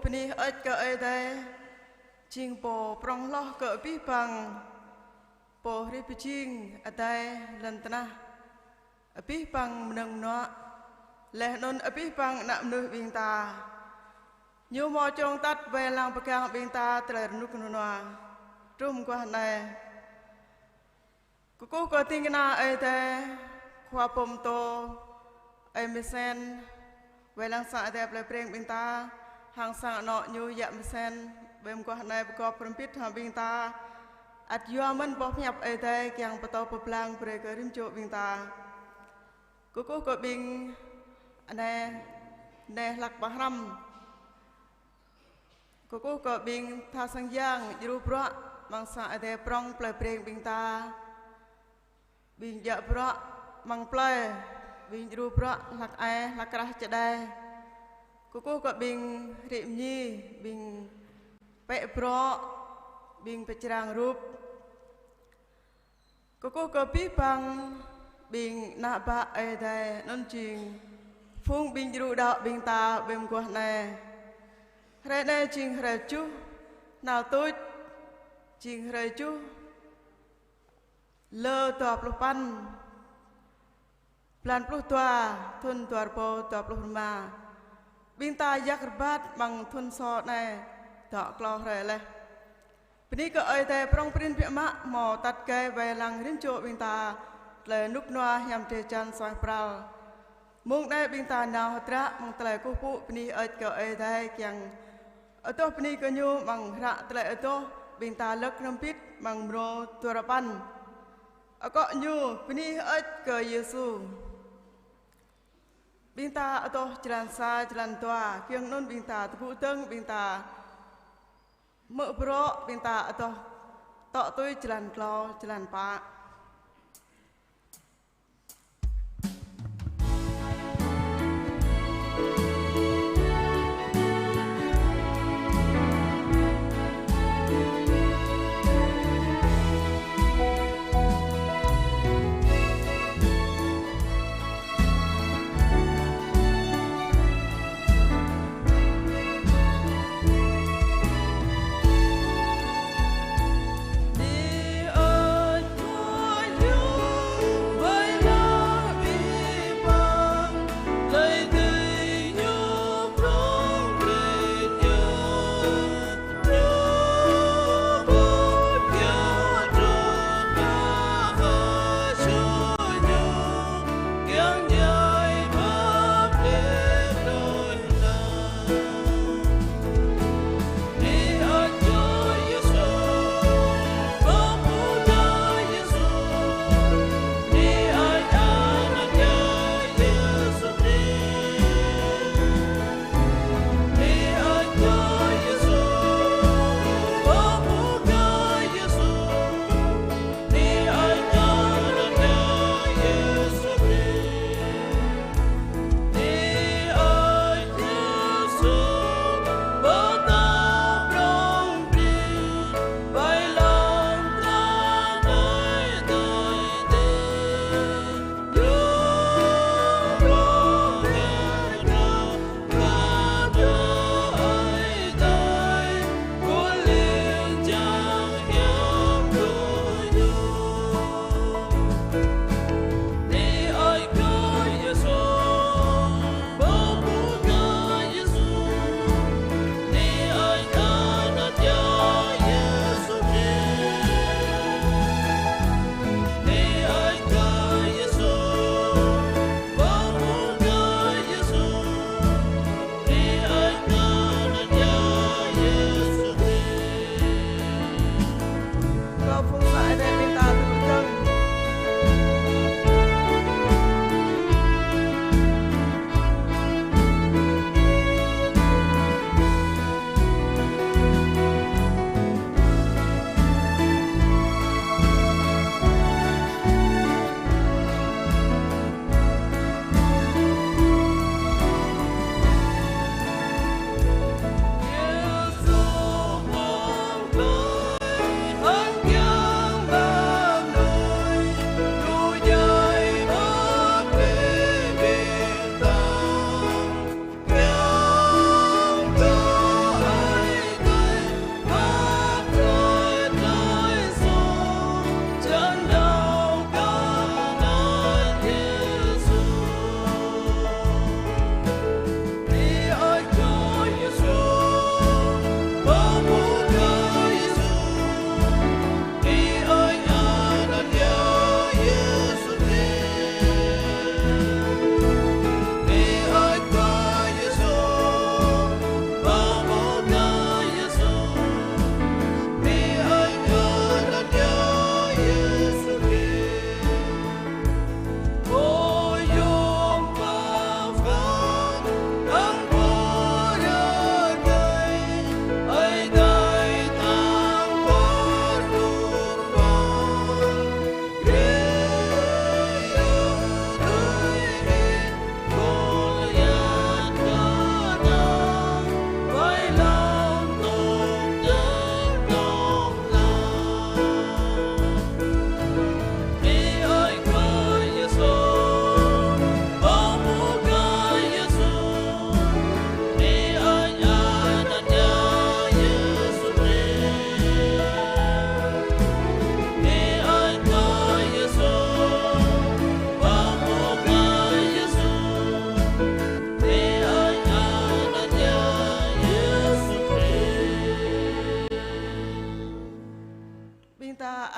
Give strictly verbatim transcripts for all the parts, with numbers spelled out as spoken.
Bơni hơơč kơ Ơi Adai, jing Pô prŏng hloh kơ abih bang pô hrih pơjing adai lŏn tơnah, abih bang mơnơ̆ng mơnuă, laih anŭn abih bang ană mơnuih ƀing ta. Ñu hmâo čong tăt wai lăng pơgang ƀing ta tơlơi rơnŭk rơnua truh mơguah anai. Kơkuh kơ ding kơna Ơi Adai, khua pơtô, Ơi Mơsen, wai lăng sang Ơi Adai plei Breng ƀing ta, hăng sang anŏ ñu Yă Mơsen, ƀơi mơguah anai pơgop hrŏm hơbĭt hăng ƀing ta, ăt yua mơ̆n boh pơhiăp Ơi Adai kiăng pơtô pơblang brơi kơ rĭm čô ƀing ta. Kơkuh kơ ƀing anai, anai hlăk pơhrăm. Kơkuh kơ ƀing tha sang yang djru bruă amăng sang Ơi Adai prŏng plei Breng ƀing ta. Ƀing djă bruă amăng plei, ƀing djru bruă hlăk ai, hlăk krah čơđai. Kơkuh kơ ƀing hrĭ mơñi, ƀing pĕ bruă, ƀing pơčrang rup. Kơkuh kơ abih bang ƀing ană bă Ơi Adai anŭn jing phung ƀing djru đaŏ ƀing ta ƀơi mơguah anai. Hrơi anai jing hrơi tơjuh, hnal tuč, jing hrơi tơjuh, lơ dua pluh păn, blan pluh dua, thŭn dua rơbâo dua pluh rơma. Ƀing ta yak rơbat amăng thŭn sô anai dŏ klâo hrơi laih. Bơni kơ Ơi Adai prŏng prin biă mă hmâo tăt gai wai lăng rĭm čô ƀing ta tơlơi rơnŭk rơnua hiam drơi jăn suaih pral. Mông anai ƀing ta nao hơdră amăng tơlơi kơkuh pơpŭ bơni hơơč kơ Ơi Adai kiăng adoh bơni kơ ñu amăng hră tơlơi adoh ƀing ta lơ̆k hrŏm hơbĭt amăng mrô dua rơpăn. Akŏ ñu bơni hơơč kơ Yêsu. Ƀing ta adoh jơlan sa, jơlan dua, kiăng anŭn ƀing ta tơgŭ dơ̆ng, ƀing ta hmư̆ bruă, ƀing ta adoh tŏ tui jơlan klâo, jơlan pă.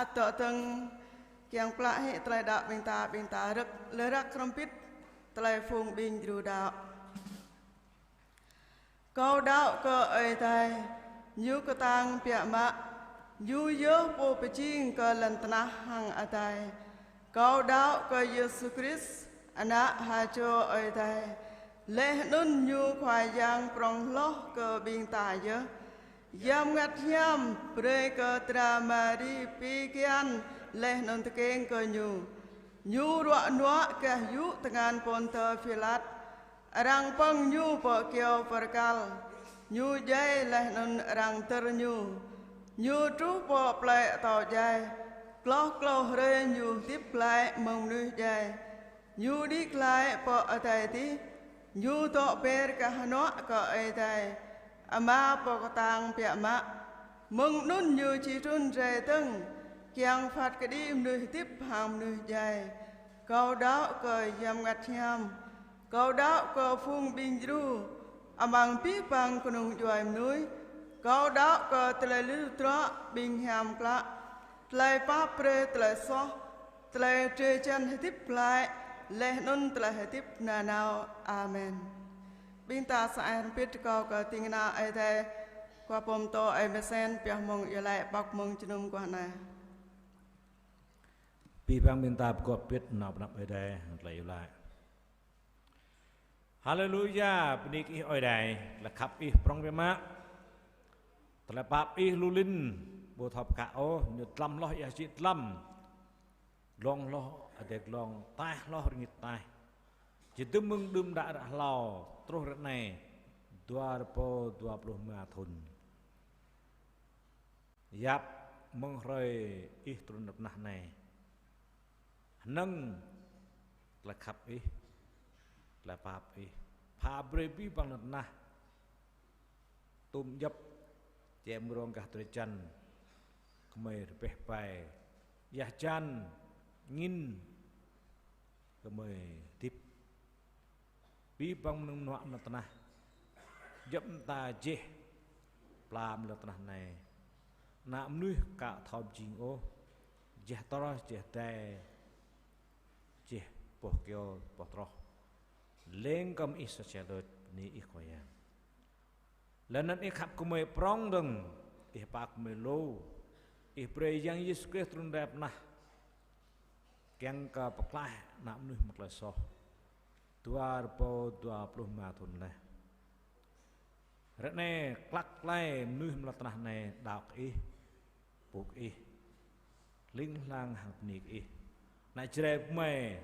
Ăt dŏ dơ̆ng kiăng plă hĭ tơlơi đaŏ ƀing ta, ƀing ta rơ̆k lơrak hrŏm hơbĭt tơlơi phung ƀing djru đaŏ. Kâo đaŏ kơ Ơi Adai, Ñu kơtang biă mă, Ñu yơh Pô pơjing kơ lŏn tơnah hăng adai. Kâo đaŏ kơ Yêsu Krist, Ană ha čô Ơi Adai, laih anŭn Ñu Khua Yang prŏng hloh kơ ƀing ta yơh. Yang Bơngăt Hiam brơi kơ dra Mari pi kian laih anŭn tơkeng kơ Ñu. Ñu ruă nuă gah yŭ tơngan Pôntơ Pilat. Arăng pơ̆ng Ñu pơ kyâo pơrkal. Ñu djai laih anŭn arăng dơr Ñu. Ñu truh pơ plơi atâo djai. Hloh klâo hrơi Ñu hơdip glaĭ mơ̆ng mơnuih djai. Ñu đĭ glaĭ pơ adai adih. Ñu dŏ ber gah hơnuă kơ Ơi Adai Ama Pô kơtang biă mă. Mơ̆ng anŭn Ñu či trŭn rai dơ̆ng, kiăng phat kơđi mơnuih hơdip hăng mơnuih djai. Kâo đaŏ kơ Yang Bơngăt Hiam. Kâo đaŏ kơ phung ƀing djru amăng abih bang kơnung djuai mơnuih. Kâo đaŏ kơ tơlơi lui hơdră ƀing hiam klă, tơlơi pap brơi tơlơi soh, tơlơi drơi jăn hơdip glaĭ, laih anŭn tơlơi hơdip nanao. Amen. Ƀing ta sa ai hrŏm hơbĭt rơkâo kơ ding kơna Ơi Adai, khua pơtô Ơi Mơsen, pioh mơ̆ng iâu laĭ pŏk mơ̆ng jơnum guah anai. Abih bang ƀing ta pơgop hơbĭt nao pơ anăp Ơi Adai hăng tơlơi iâu laĭ. Haleluya, bơni kơ Ih Ơi Adai, tơlơi khăp Ih prŏng biă mă. Tơlơi pap Ih lu lin, ƀu thâo pơkă ôh, ñu dlăm hloh Ih či dlăm. Glông hloh adai glông, taih hloh rơngit taih. Čơdơ̆ng mơ̆ng đưm đă ră hlâo, truh ră anai, dua rơbâo dua pluh rơma thŭn. Yap mơ̆ng hrơi Ih trŭn pơ anăp anai. Hơnơ̆ng tơlơi khăp Ih, tơlơi pap Ih, pha brơi abih bang lŏn tơnah tŭm djŏp, čem rông gah drơi jăn, gơmơi rơbeh bai, yah jăn, angin, gơmơi hơdip. Abih bang mơnơ̆ng mơnuă mơ̆ng lŏn tơnah. Djŏp mơta jeh pla mơ̆ng lŏn tơnah anai. Ană mơnuih ka thâo pơjing ôh. Jeh tơroh, jeh dai, jeh boh kyâo, boh troh. Lêng kơ mơ̆ng Ih sa čô đôč, bơni Ih Khua Yang. Laih anŭn Ih khăp kơ gơmơi prŏng dơ̆ng, Ih pap kơ gơmơi lu, Ih brơi Yang Yêsu Krist trŭn rai pơ anăp, kiăng kơ pơklaih ană mơnuih mơ̆ng tơlơi soh. Dua rơbâo dua pluh rơma thŭn laih. Ră anai klăk klai mơnuih mơ̆ng lŏn tơnah anai đaŏ kơ Ih, pŭ kơ Ih, hling hlang hăng bơni kơ Ih. Ană Jrai gơmơi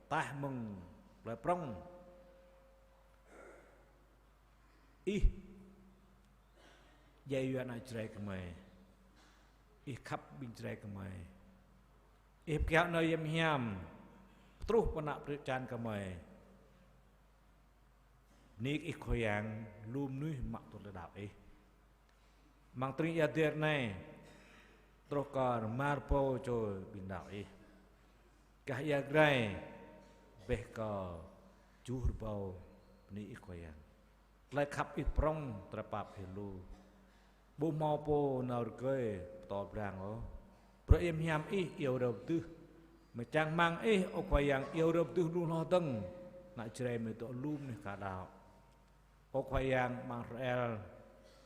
taih mơ̆ng plơi prŏng. Ih djai yua ană Jrai gơmơi. Ih khăp ƀing Jrai gơmơi. Ih pơkiaŏ nao Yang Hiam, pơtruh pơ ană pơtrut čan gơmơi. Bơni kơ Ih Khua Yang, lu mơnuih mă tŭ tơlơi đaŏ Ih. Amăng tring ia dêr anai, truh kơ rơma rơbâo čô ƀing đaŏ Ih. Gah ia Jrai, rơbeh kơ tơjuh rơbâo, bơni Ih Khua Yang. Tơlơi khăp Ih prŏng, tơlơi pap Ih lu. Ƀu hmâo pô nao rơgơi pơtô blang ôh. Bruă hiam Ih iâu rơ̆ pơdưh. Mơ̆ng čang rơmang Ih, ơ Khua Yang, iâu rơ̆ pơdưh lu hloh dơ̆ng. Ană Jrai mơ̆ dŏ lu mơnuih ka đaŏ. Ơ Khua Yang amăng Israel,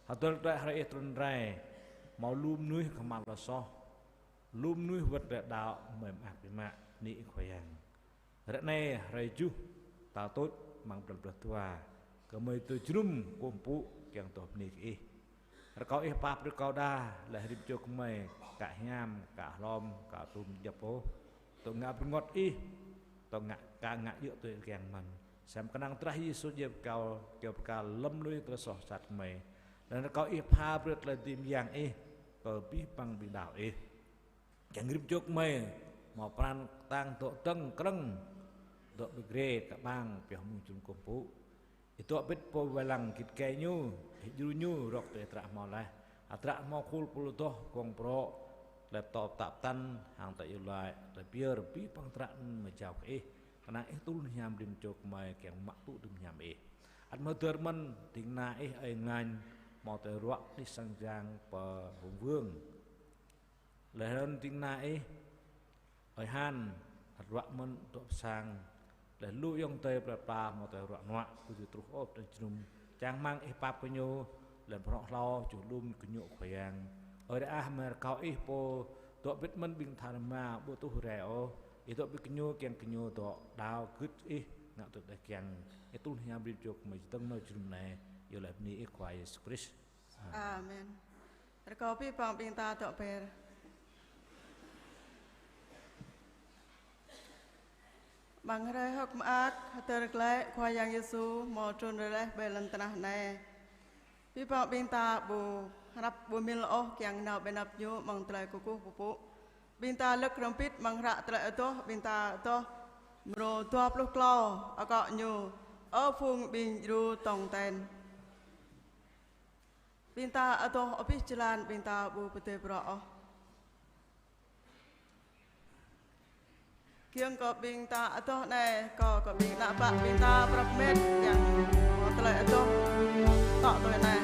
hơdơr tơlơi hrơi Ih trŭn rai, hmâo lu mơnuih kơhma̱l tơlơi soh, lu mơnuih wơ̆t tơlơi đaŏ, gơmơi mơak biă mă, bơni Ih Khua Yang. Ră anai hrơi tơjuh, tal tuč, amăng blan pluh dua, gơmơi tơjơnum kơkuh pơpŭ kiăng tŏ bơni kơ Ih. Rơkâo Ih pap brơi kơ đa, laih rĭm čô gơmơi, ka hiam, ka hlom, ka tŭm djŏp ôh. Tŏ ngă rơngot Ih, tŏ ngă, ka ngă djơ̆ tui kiăng mơ̆n. Sem kơnang drah Yêsu djai pơkal, kyâo pơkal lơ̆m lui tơlơi soh sat gơmơi. Laih anŭn rơkâo Ih pha brơi tơlơi dưi mơyang Ih, kơ abih bang ƀing đaŏ Ih. Kiăng rĭm čô gơmơi, hmâo pran kơtang dŏ dơ̆ng krơ̆ng, dŏ ƀơi grê kơƀang pioh mơ̆ng jơnum kơkuh pơpŭ. Ih dŏ hơbĭt pô wai lăng git gai ñu, Ih djru ñu, rŏk tui hơdră hmâo laih. Hơdră hmâo khul pul adoh, gong brŏ, tơlơi pơtô pơtă pơtăn, hăng tơlơi iâu laĭ, tơlơi pơyơr, abih bang hơdră anŭn gơmơi jao kơ Ih. Kơnang Ih tŭl hiam rĭm čô gơmơi kiăng mă tŭ rĭm hiam Ih. Ăt hmâo dơr mơ̆n, ding kơna Ih Ơi Ngăn, hmâo tơlơi ruă đih sang jang pơ hung vương. Laih anŭn ding kơna Ih, Ơi Han, hơdră mơ̆n dŏ pơ sang, laih lu ayŏng adơi plơi pla hmâo tơlơi ruă nuă, kơyua truh ôh tơlơi jơnum. Čang rơmang Ih pap kơ ñu, laih pơhrŏ hlâo, čuh lum kơ ñu Khua Yang. Ơi Adai ah, mơ̆ng rơkâo Ih pô, dŏ bĭt mơ̆n ƀing tha rơma, ƀu tuh rai ôh. Ih dŏ bĭt kơ ñu, kiăng kơ ñu dŏ đaŏ gưt Ih, ngă tui tơlơi kiăng. Ih tŭ hia brĭt jŏk mơ̆ čơdơ̆ng nao jơnum anai, iâu laĭ bơni Ih Khua Yêsu Krist. Amen. Rơkâo abih bang ƀing ta dŏ ber. Amăng hrơi hơ̆k mơak, hơdơr glaĭ Khua Yang Yêsu hmâo trŭn rai laih ƀơi lŏn tơnah anai. Abih bang ƀing ta ƀu hrăp ƀu mil ôh kiăng nao ƀơi anăp Ñu amăng tơlơi kơkuh pơpŭ. Ƀing ta lơ̆k hrŏm hơbĭt amăng hră Tơlơi Adoh, ƀing ta adoh mrô dua pluh klâo, akŏ ñu: Ơ phung ƀing djru tong ten. Ƀing ta adoh abih jơlan, ƀing ta ƀu pơdơi bruă ôh. Kiăng kơ ƀing ta adoh anai, kâo kơ ƀing ană bă ƀing ta prăp met, kiăng tơlơi adoh tŏ tui anai.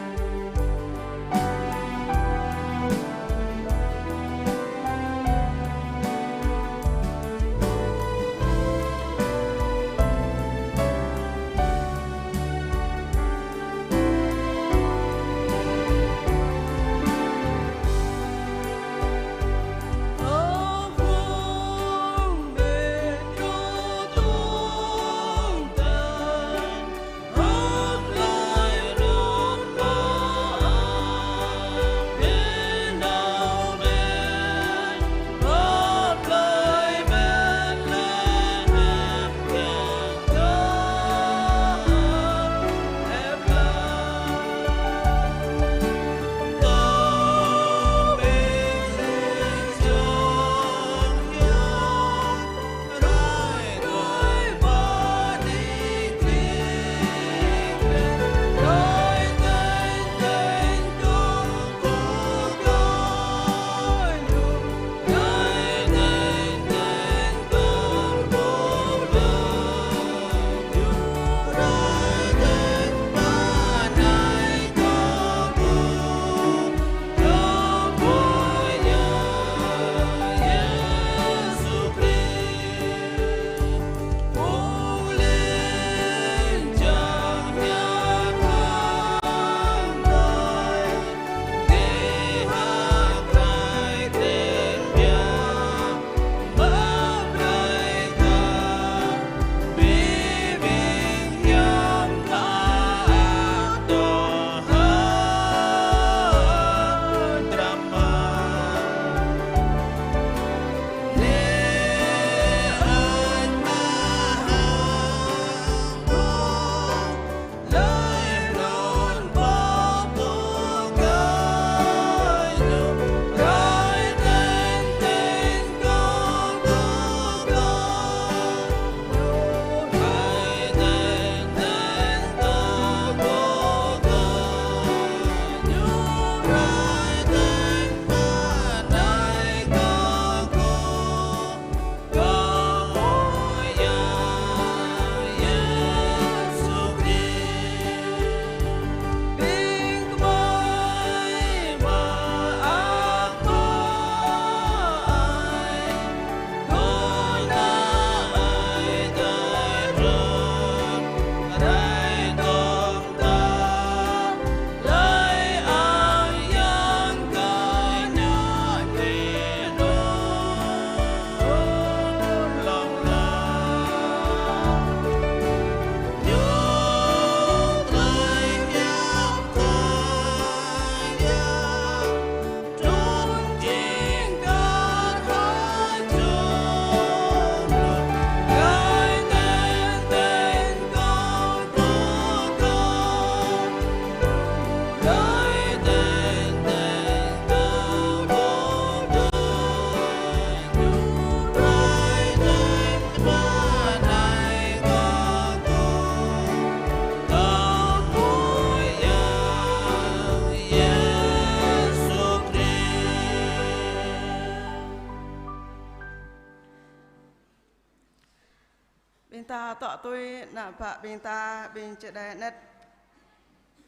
Ƀing ta tŏ tui ană bă ƀing ta, ƀing čơđai anet,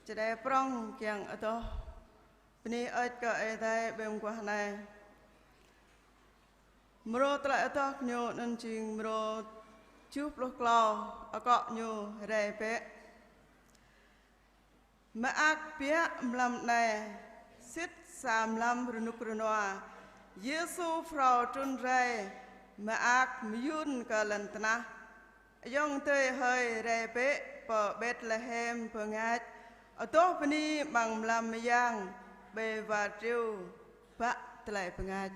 čơđai prŏng kiăng adoh bơni hơơč kơ Ơi Adai ƀơi mơguah anai. Mrô tơlơi adoh kơ ñu anŭn jing mrô tơjuh pluh klâo, akŏ ñu rai bĕ. Mơak biă mlam anai, sĭt sa mlam rơnŭk rơnua, Yêsu phrâo trŭn rai, mơak mơyŭn kơ lŏn tơnah. Ayŏng adơi hơi, rai bĕ pơ Betlehem bơngač, adoh bơni amăng mlam mơyang, ƀơi war triu, bă tơlơi bơngač.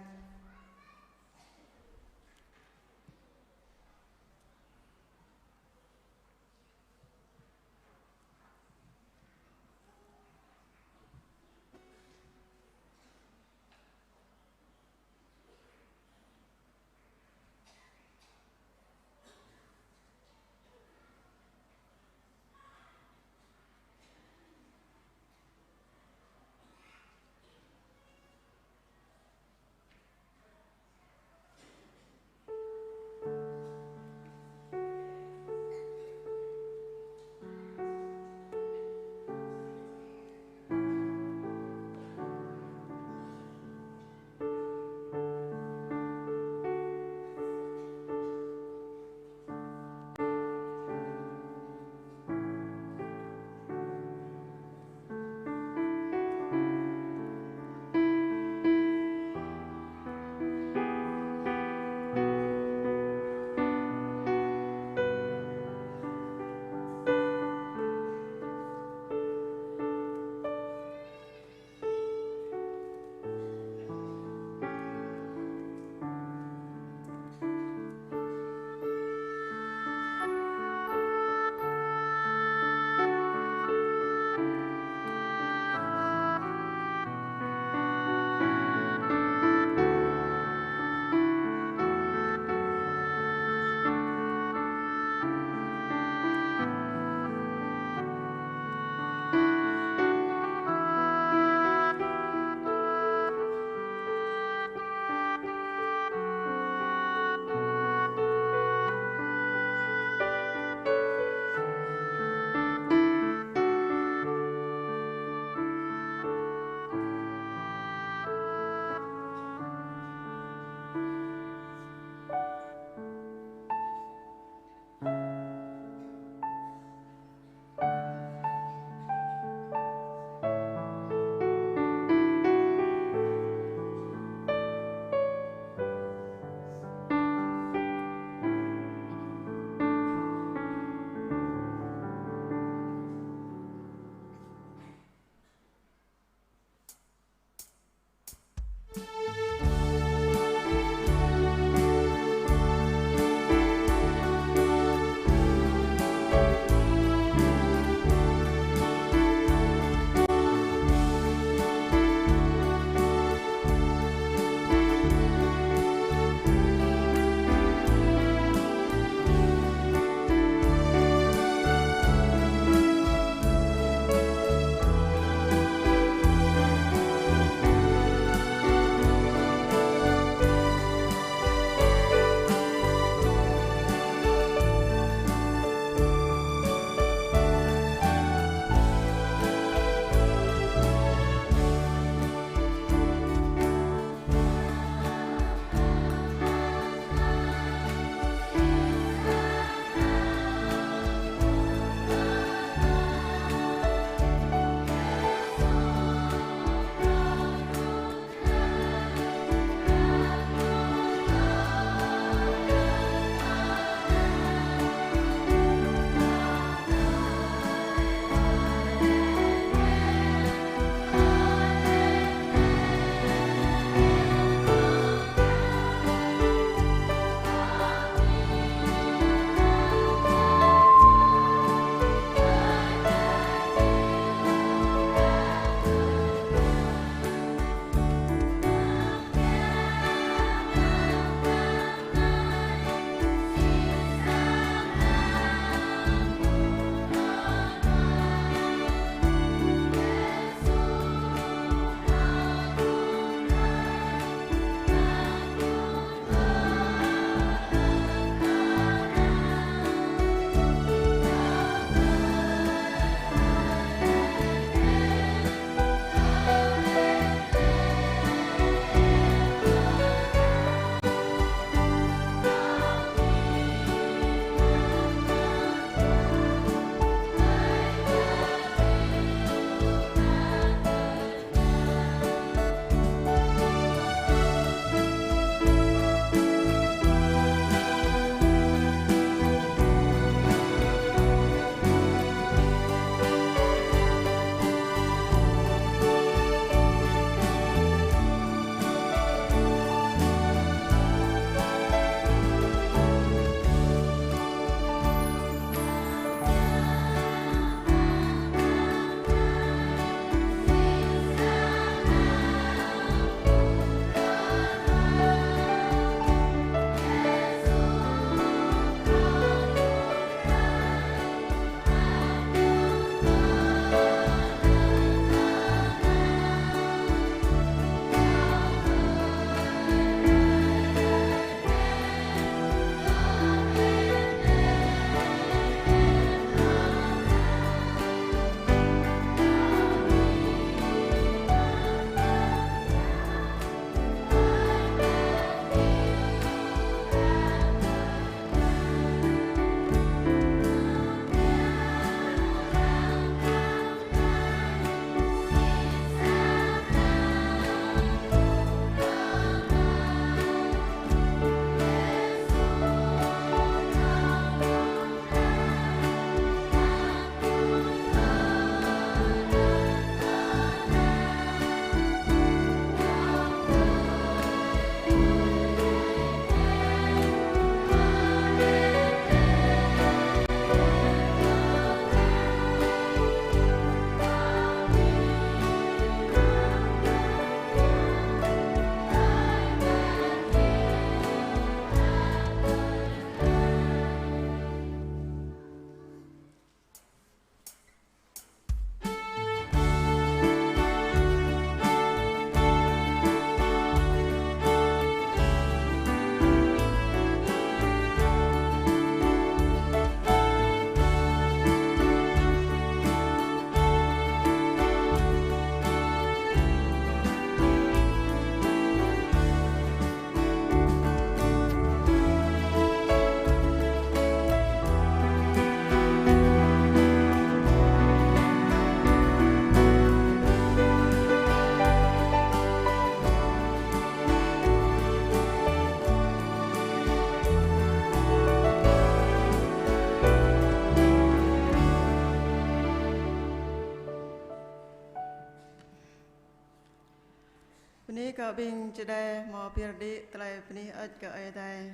Bơni kơ ƀing čơđai hmâo pơyơr đĭ tơlơi bơni hơơč kơ Ơi Adai.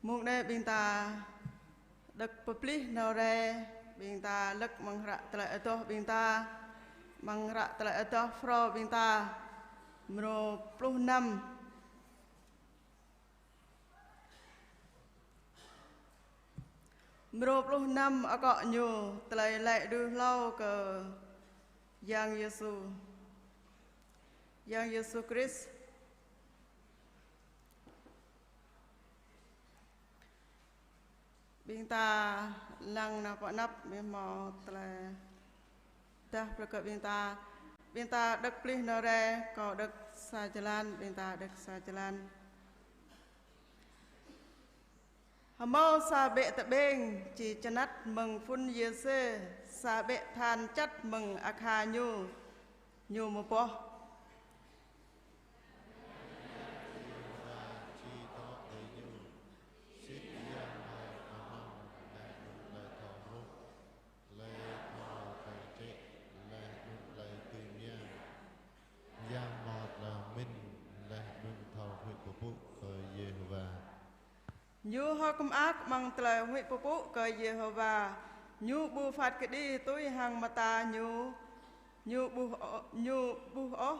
Mông anai ƀing ta đŏk pơplih nao rai, ƀing ta lơ̆k amăng hră tơlơi adoh ƀing ta, amăng hră tơlơi adoh phrâo ƀing ta, mrô pluh năm. Mrô pluh năm, akŏ ñu tơlơi laĭ đuh hlâo kơ Yang Yêsu. Yang Yêsu Krist. Ƀing ta lăng nao pơ anăp, ƀing hmâo tơlơi dah brơi kơ ƀing ta. Ƀing ta đŏk plih nao rai, kâo đŏk sa jơlan, ƀing ta đŏk sa jơlan. Hmâo sa ƀĕ tơƀeng či čơnăt mơ̆ng phŭn Yêsê, sa ƀĕ than čăt mơ̆ng akha ñu, ñu mơboh. Yang hmâo tơlơi pơmĭn, laih anŭn thâo huĭ pơpŭ kơ Yêhôwa. Ñu hơ̆k mơak amăng tơlơi huĭ pơpŭ kơ Yêhôwa. Ñu ƀu phat kơđi tui hăng mơta ñu, ñu ƀuh ôh, ñu ƀuh ôh.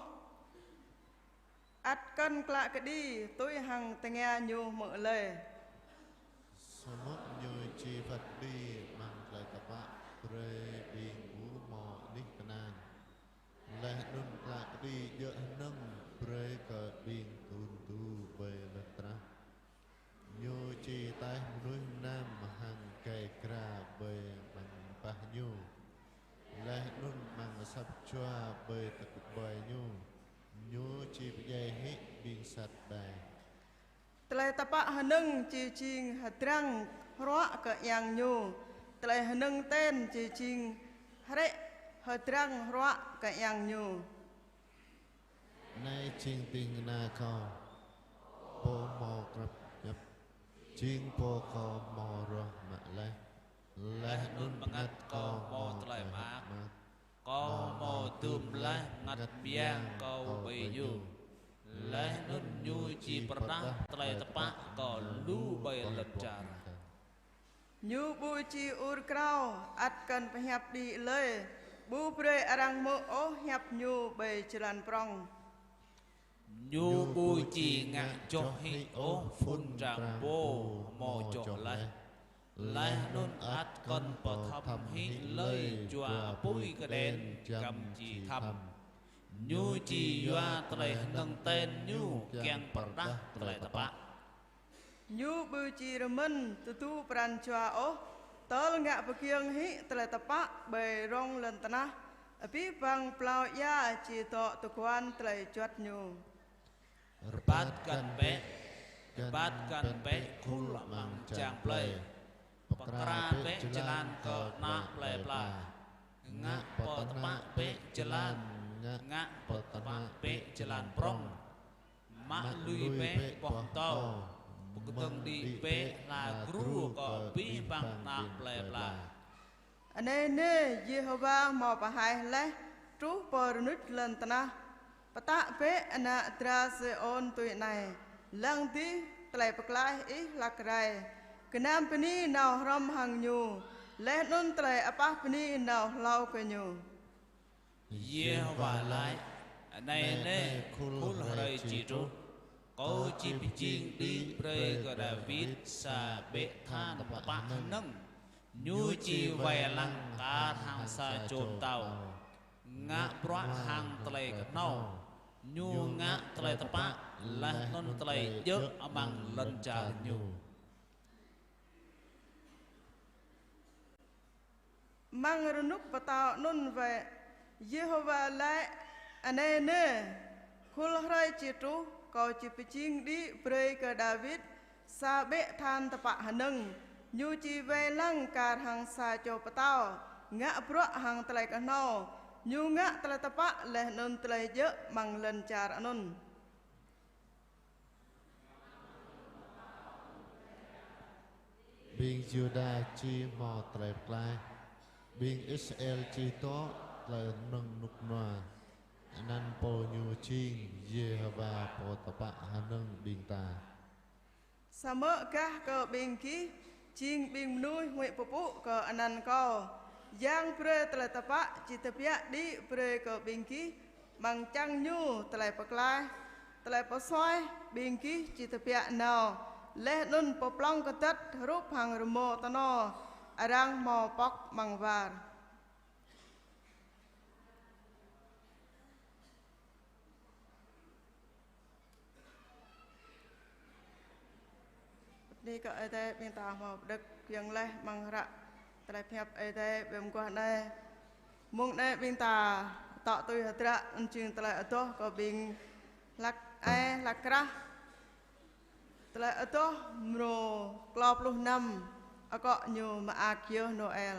Ăt kŏn klă kơđi tui hăng tơngia ñu hmư̆ lơi. Samơ̆ ñu či phat kơđi amăng tơlơi tơpă brơi ƀing ƀu hmâo anih kơnang. Laih anŭn klă kơđi djơ̆ hơnơ̆ng brơi kơ ƀing tun tu ƀơi lŏn tơnah. Ñu či taih mơnuih mơnam hăng gai gra ƀơi amăng bah ñu. Laih anŭn amăng asăp jua ƀơi tơkŭp ƀơi ñu. Ñu či pơdjai hĭ ƀing sat ƀai. Tơlơi tơpă hơnơ̆ng či jing hơdrăng hruă kơ yang ñu. Tơlơi hơnơ̆ng ten či jing hrĕ hơdrăng hruă kơ yang ñu. Anai jing ding kơna kâo, pô hmâo krăp hiăp, jing pô kâo hmâo ruah mă laih. Laih anŭn bơngăt kâo hmâo tơlơi mơak. Kâo hmâo dŭm laih bơngăt mơyang kâo ƀơi ñu. Laih anŭn ñu či pơrơđah tơlơi tơpă kơ lu ƀơi lŏn čar. Ñu ƀu či ur krao, ăt kŏn pơhiăp đĭ lơi, ƀu brơi arăng hmư̆ ôh hiăp ñu ƀơi jơlan prŏng. Ñu ƀu či ngă joh hĭ ôh phŭn arăng pô hmâo joh laih. Laih anŭn ăt kŏn pơthăm hĭ lơi jua apui kơđen găm či thăm. Ñu či yua tơlơi hơnơ̆ng ten ñu kiăng pơrơđah tơlơi tơpă. Ñu ƀu či rơmơ̆n tơdu pran jua ôh, tơl ngă pơgiŏng hĭ tơlơi tơpă ƀơi rŏng lŏn tơnah, abih bang plao ia či dŏ tơguan tơlơi juăt ñu. Rơbat găn bĕ, rơbat găn bĕ khul amăng jang plơi. Pơkra bĕ jơlan kơ ană plơi pla. Ngă pơtơpă bĕ jơlan, ngă pơtơpă bĕ jơlan prŏng. Mă lui bĕ boh pơtâo, pơkơdơ̆ng đĭ bĕ hla gru kơ abih bang ană plơi pla. Anai nê, Yêhôwa hmâo pơhaih laih truh pơ rơnuč lŏn tơnah. Pơtă bĕ ană dra Siôn tui anai: Lăng dih, tơlơi pơklaih ih hlak rai. Gơnam bơni nao hrŏm hăng ñu, laih anŭn tơlơi apah bơni nao hlâo kơ ñu. Yêhôwa laĭ: Anai nê, khul hrơi či truh, Kâo či pơjing đĭ brơi kơ Dawid sa ƀĕ than tơpă hơnơ̆ng. Ñu či wai lăng kar hăng sa čô pơtao, ngă bruă hăng tơlơi kơhnâo. Ñu ngă tơlơi tơpă, laih anŭn tơlơi djơ̆ amăng lŏn čar ñu. Amăng rơnŭk pơtao anŭn wơ̆t, Yêhôwa laĭ: Anai nê, khul hrơi či truh, Kâo či pơjing đĭ brơi kơ Dawid sa ƀĕ than tơpă hơnơ̆ng. Ñu či wai lăng kar hăng sa čô pơtao, ngă bruă hăng tơlơi kơhnâo. Ñu ngă tơlơi tơpă laih anŭn tơlơi djơ̆ amăng lŏn čar anŭn. Ƀing Yuđa či hmâo tơlơi pơklaih, ƀing Israel či dŏ tơlơi hơnơ̆ng rơnŭk rơnua. Anăn Pô ñu jing Yêhôwa pô tơpă hơnơ̆ng ƀing ta. Samơ̆ gah kơ ƀing gih jing ƀing mơnuih huĭ pơpŭ kơ anăn kâo, Yang brơi tơlơi tơpă či tơbiă đĭ brơi kơ ƀing gih, amăng čang ñu tơlơi pơklaih, tơlơi pơsuaih ƀing gih či tơbiă nao, laih anŭn pơplŏng kơdăt hrup hăng rơmô tơno arăng hmâo pŏk amăng war. Bơni kơ Ơi Adai, ƀing ta hmâo pơđŏk kiăng laih amăng hră tơlơi pơhiăp Ơi Adai ƀơi mơguah anai. Mông anai ƀing ta tŏ tui hơdră, anŭn jing tơlơi adoh kơ ƀing hlak ai hlak krah. Tơlơi adoh mrô klâo pluh năm, akŏ ñu Mơak Yơh Noel.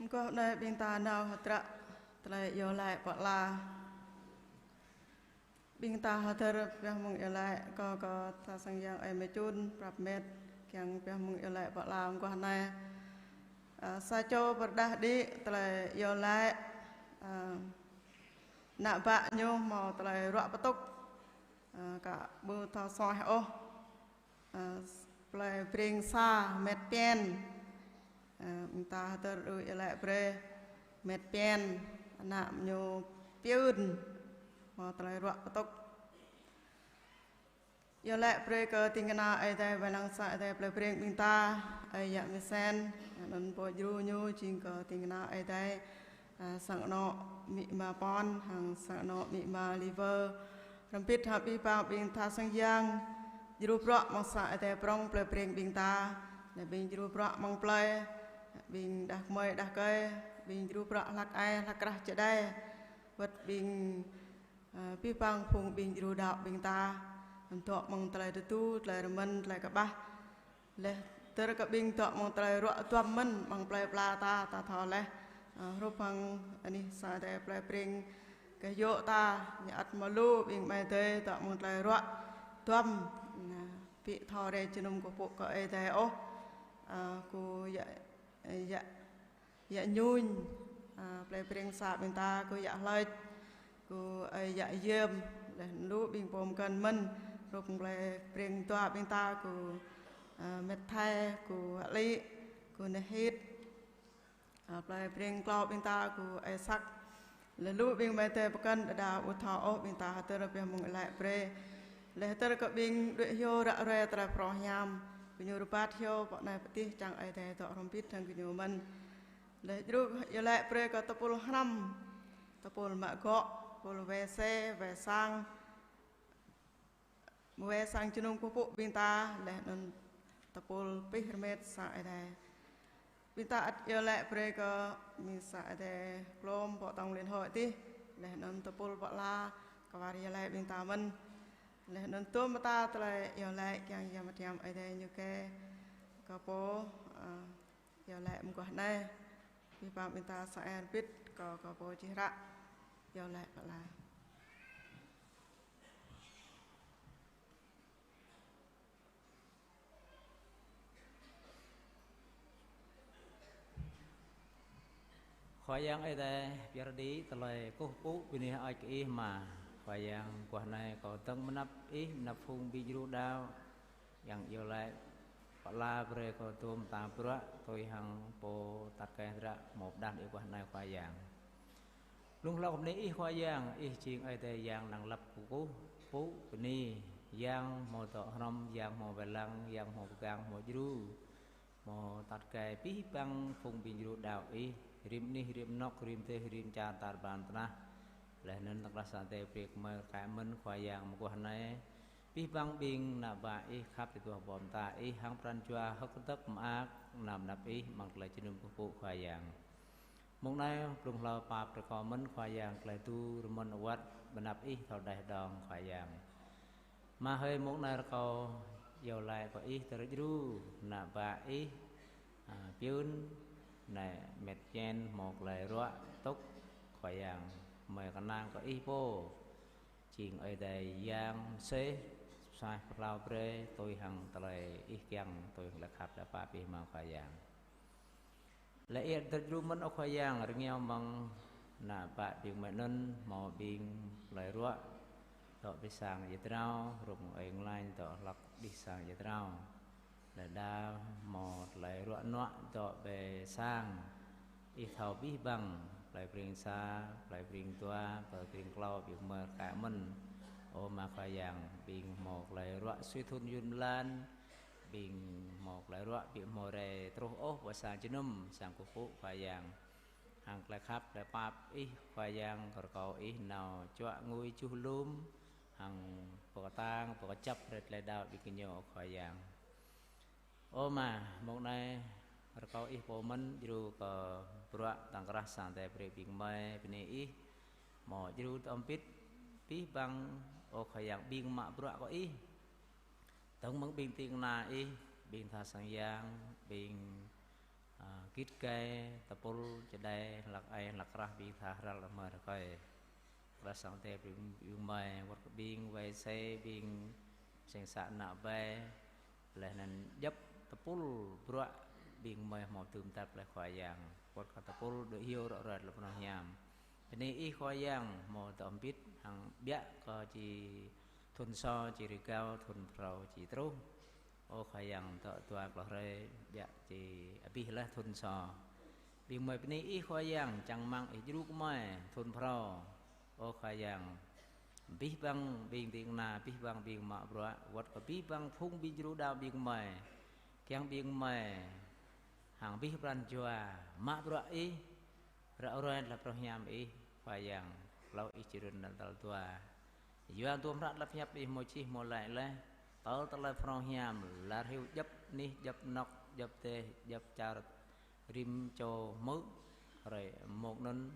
Mơguah anai ƀing ta nao hơdră tơlơi iâu laĭ pơala. Ƀing ta hơdơr pioh mơ̆ng iâu laĭ kơ, kơ tha sang yang ơi mơ čun prăp met kiăng pioh mơ̆ng iâu laĭ pơala mơguah anai. Ơ, sa čô pơrơđah đĭ tơlơi iâu laĭ, ơ, ană bă ñu hmâo tơlơi ruă pơtŭk, ơ, ka ƀu thâo suaih ôh. Ơ, plơi Breng sa, met Pien. Ơ, ƀing ta hơdơr đu iâu laĭ brơi met Pien, ană ñu Piun, hmâo tơlơi ruă pơtŭk. Iâu laĭ brơi kơ ding kơna Ơi Adai, wai lăng sang Ơi Adai plơi Breng ƀing ta, ơi yă Misen, anŭn pô djru ñu jing kơ ding kơna Ơi Adai, ơ, sang anŏ amĭ ama Pon, hăng sang anŏ amĭ ama Liver. Hrŏm hơbĭt hăng abih bang ƀing tha sang yang djru bruă amăng sang Ơi Adai prŏng plơi Breng ƀing ta, lĕ ƀing djru bruă amăng plơi, ƀing đah kơmơi đah kơi, ƀing djru bruă hlăk ai hlăk krah čơđai, wơ̆t ƀing, ơ, abih bang phung ƀing djru đaŏ ƀing ta, dŏ amăng tơlơi tơdu, tơlơi rơmơ̆n, tơlơi kơƀah. Laih dơ̆r kơ ƀing dŏ amăng tơlơi ruă duăm mơ̆n amăng plơi pla ta, ta thâo laih, ơ, hrup hăng anih sang Ơi Adai plơi Breng kơ yŏ ta, ñu ăt hmâo lu ƀing amai adơi dŏ amăng tơlơi ruă duăm, na, ƀu thâo rai jơnum kơkuh pơpŭ kơ Ơi Adai ôh. Ơ, kơ yă, yă, yă Ñuñ, ơ, plơi Breng sa ƀing ta, kơ yă Hlơč, kơ ơi yă Yơm, laih lu ƀing pô mơkŏn mơ̆n, hrup plơi Breng dua ƀing ta, kơ, ơ, met Thai, kơ Hơlĭ, kơ neh Hit, ơ, plơi Breng klâo ƀing ta, kơ ơi Săk, laih lu ƀing amai adơi pơkŏn đơđa ƀu thâo ôh, ƀing ta hơdơr pioh mơ̆ng iâu laĭ brơi. Laih dơ̆r kơ ƀing đuaĭ hyu ră ruai tơlơi phrâo hiam, gơñu rơbat hyu pơ anai pơ adih, čang Ơi Adai dŏ hrŏm hơbĭt hăng gơñu mơ̆n. Laih djru iâu laĭ brơi kơ tơpul hrăm, tơpul mă gŏ, tơpul wai se, wai sang, wai sang jơnum kơkuh pơpŭ ƀing ta, laih anŭn tơpul pih rơmet sang Ơi Adai. Ƀing ta ăt iâu laĭ brơi kơ ƀing sang Ơi Adai klôm pơ tŏng Liên Hội adih, laih anŭn tơpul pơala kwar iâu laĭ ƀing ta mơ̆n. Laih anŭn tơm mơta tơlơi iâu laĭ kiăng yua mơ̆ng Ơi Adai ñu kơ, kơ pô, ơ, iâu laĭ mơguah anai. Abih bang ƀing ta sa ai hơbĭt kơ, kơ pô čih hră iâu laĭ pơala. Khua Yang Ơi Adai, pơyơr đĭ tơlơi kơkuh pơpŭ bơni hơơč kơ Ih mơ̆n. Khua Yang, mơguah anai kâo dơ̆ng mơnăp Ih, mơnăp phung ƀing djru đaŏ, kiăng iâu laĭ pơala brơi kơ tơm mơta bruă, tui hăng pô tat kơ hră hmâo pơđar đĭ mơguah anai Khua Yang. Blung hlâo kơ bơni Ih Khua Yang, Ih jing Ơi Adai Yang năng lăp kơkuh pơpŭ bơni, Yang hmâo dŏ hrŏm, Yang hmâo wai lăng, Yang hmâo pơgang, hmâo djru, hmâo tat kơ abih bang phung ƀing djru đaŏ Ih, rĭm anih, rĭm anŏ, rĭm dêh, rĭm čar tar ƀar tơnah. Laih anŭn tơkrah sang Ơi Adai brơi kơ gơmơi rơkơi mơ̆n Khua Yang mơguah anai. Abih bang ƀing ană bă Ih khăp tơtuh ƀô̆ mơta Ih hăng pran jua hơ̆k kơdơ̆k mơak, nao mơnăp Ih amăng tơlơi jơnum kơkuh pơpŭ Khua Yang. Mông anai blung hlâo pap rơkâo mơ̆n Khua Yang tơlơi tŭ rơmơ̆n awăt mơnăp Ih thâo đaih đong Khua Yang. Mơ̆ hơi mông anai rơkâo iâu laĭ kơ Ih tơlơi djru ană bă Ih, a, Piun, anai met Chen hmâo tơlơi ruă tŭk Khua Yang, mơi kơnang kơ Ih pô jing Ơi Adai Yang mơsêh, suaih pơhlao brơi, tui hăng tơlơi Ih kiăng, tui hăng tơlơi khăp tơlơi pap Ih mơ̆n Khua Yang. Laih Ih dơ̆r djru mơ̆n ơ Khua Yang, rơngiao mơ̆ng ană bă ƀing mơi anŭn hmâo ƀing tơlơi ruă dŏ ƀơi sang ia drao, rŭng ơi nglañ dŏ hlăk đih sang ia drao. Laih đa hmâo tơlơi ruă nuă dŏ ƀơi sang, Ih thâo abih bang, plơi Breng sa, plơi Breng dua, plơi Breng klâo, ƀing mơi rơkơi mơ̆n. Ơ mơ̆ Khua Yang, ƀing hmâo tơlơi ruă sui thŭn yŭn blan, ƀing hmâo tơlơi ruă ƀu hmâo rai truh ôh pơ sang jơnum, sang kơkuh pơpŭ Khua Yang. Hăng tơlơi khăp, tơlơi pap Ih Khua Yang, rơkâo Ih nao čuă ngui čuh lum, hăng pơkơtang, pơkơjăp rai tơlơi đaŏ ƀing gơñu ơ Khua Yang. Ơ mơ̆, mông anai rơkâo Ih pô mơ̆n djru kơ bruă tơkrah sang Ơi Adai brơi ƀing mơi bơni Ih, hmâo djru tơm pit abih bang ơ Khua Yang ƀing mă bruă kơ Ih. Dơ̆ng mơ̆ng ƀing ding kơna Ih, ƀing tha sang yang, ƀing Ơ, git gai, tơpul, čơđai, hlăk ai, hlăk krah, ƀing tha hrăl, amai rơkơi. Krah sang Ơi Adai brơi ƀing gơmơi, wơ̆t kơ ƀing wai sai, ƀing seng sa ană ƀai, laih anŭn djŏp tơpul bruă ƀing gơmơi hmâo tŭm tap laih Khua Yang. Wơ̆t kơ tơpul dŏ hyu rŏ rơ̆t lŏ pơnŏ hiam. Bơni Ih Khua Yang hmâo dŏ hơbĭt hăng ƀiă kơ či thŭn sô či rơgao, thŭn phrâo či truh. Ơ Khua Yang, dŏ dua klâo hrơi ƀiă či abih laih thŭn sô. Ƀing gơmơi bơni Ih Khua Yang, čang rơmang Ih djru gơmơi thŭn phrâo. Ơ Khua Yang, abih bang ƀing ding kơna, abih bang ƀing mă bruă, wơ̆t kơ abih bang phung ƀing djru đaŏ ƀing gơmơi. Kiăng ƀing gơmơi hăng abih pran jua mă bruă Ih, ră ruai tơlơi pơthâo hiam Ih, Khua Yang, hlâo Ih či trŭn tal dua. Yua tuôm hră tơlơi pơhiăp Ih hmâo čih hmâo laĭ laih, tơl tơlơi pơthâo hiam, lar hyu djŏp anih, djŏp anŏ, djŏp dêh, djŏp čar, rĭm čô hmư̆, hrơi mông anŭn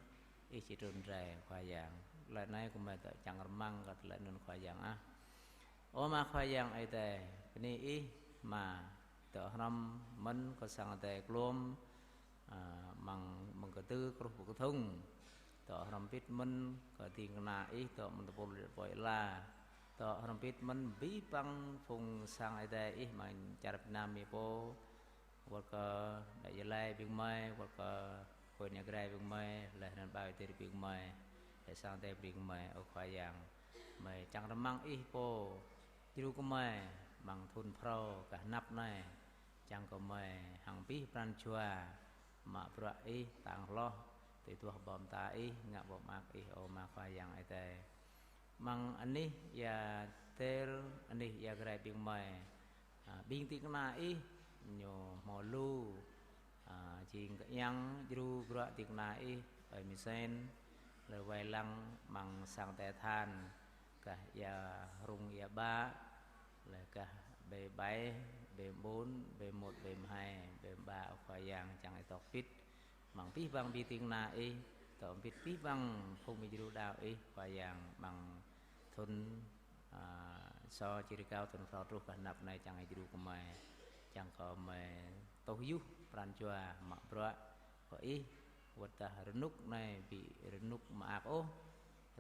Ih či trŭn rai, Khua Yang. Tơlơi anai gơmơi dŏ čang rơmang kơ tơlơi anŭn, Khua Yang ah. Ơ Ama Khua Yang Ơi Adai, bơni Ih Ama, dŏ hrŏm mơ̆n kơ sang Ơi Adai klôm, ơ, amăng, amăng kơdư kruh pơkơthŭng. Dŏ hrŏm hơbĭt mơ̆n kơ ding kơna Ih, dŏ mơ̆n tơpul pô ih la. Dŏ hrŏm hơbĭt mơ̆n abih bang phung sang Ơi Adai Ih amăng čar Việt Nam mi pô. Wơ̆t kơ Đại Gia Lai ƀing gơmơi, wơ̆t kơ Khối Nhà Grai ƀing gơmơi, laih anŭn Ba Ơi Adai ƀing gơmơi, laih sang Ơi Adai ƀing gơmơi, ơ Khua Yang. Gơmơi čang rơmang Ih pô djru gơmơi amăng thŭn phrâo gah anăp anai. Čang kơ gơmơi hăng abih pran jua mă bruă Ih, tang hloh, tui duah ƀô̆ mơta Ih, ngă ƀô̆ mơak Ih, ơ Ama Khua Yang Ơi Adai. Amăng anih ia Ter, anih ia Grai ƀing gơmơi. Ơ, ƀing ding kơna Ih, ñu hmâo lu, ơ, jing kơ yang djru bruă ding kơna Ih, ơi Misen, laih wai lăng amăng sang Ơi Adai than, gah ia Rung ia Ba, laih gah B bảy, B bốn, B một, B mười hai, B mười ba, ơ Khua Yang, čang Ih dŏ hơbĭt amăng abih bang ƀing ding kơna Ih, dŏ hơbĭt abih bang phung ƀing djru đaŏ Ih, Khua Yang, amăng thŭn, ơ, sô či rơgao, thŭn phrâo truh gah anăp anai, čang Ih djru gơmơi, čang kơ gơmơi tuh yơh pran jua mă bruă kơ Ih, wơ̆t dah rơnŭk anai ƀu rơnŭk mơak ôh,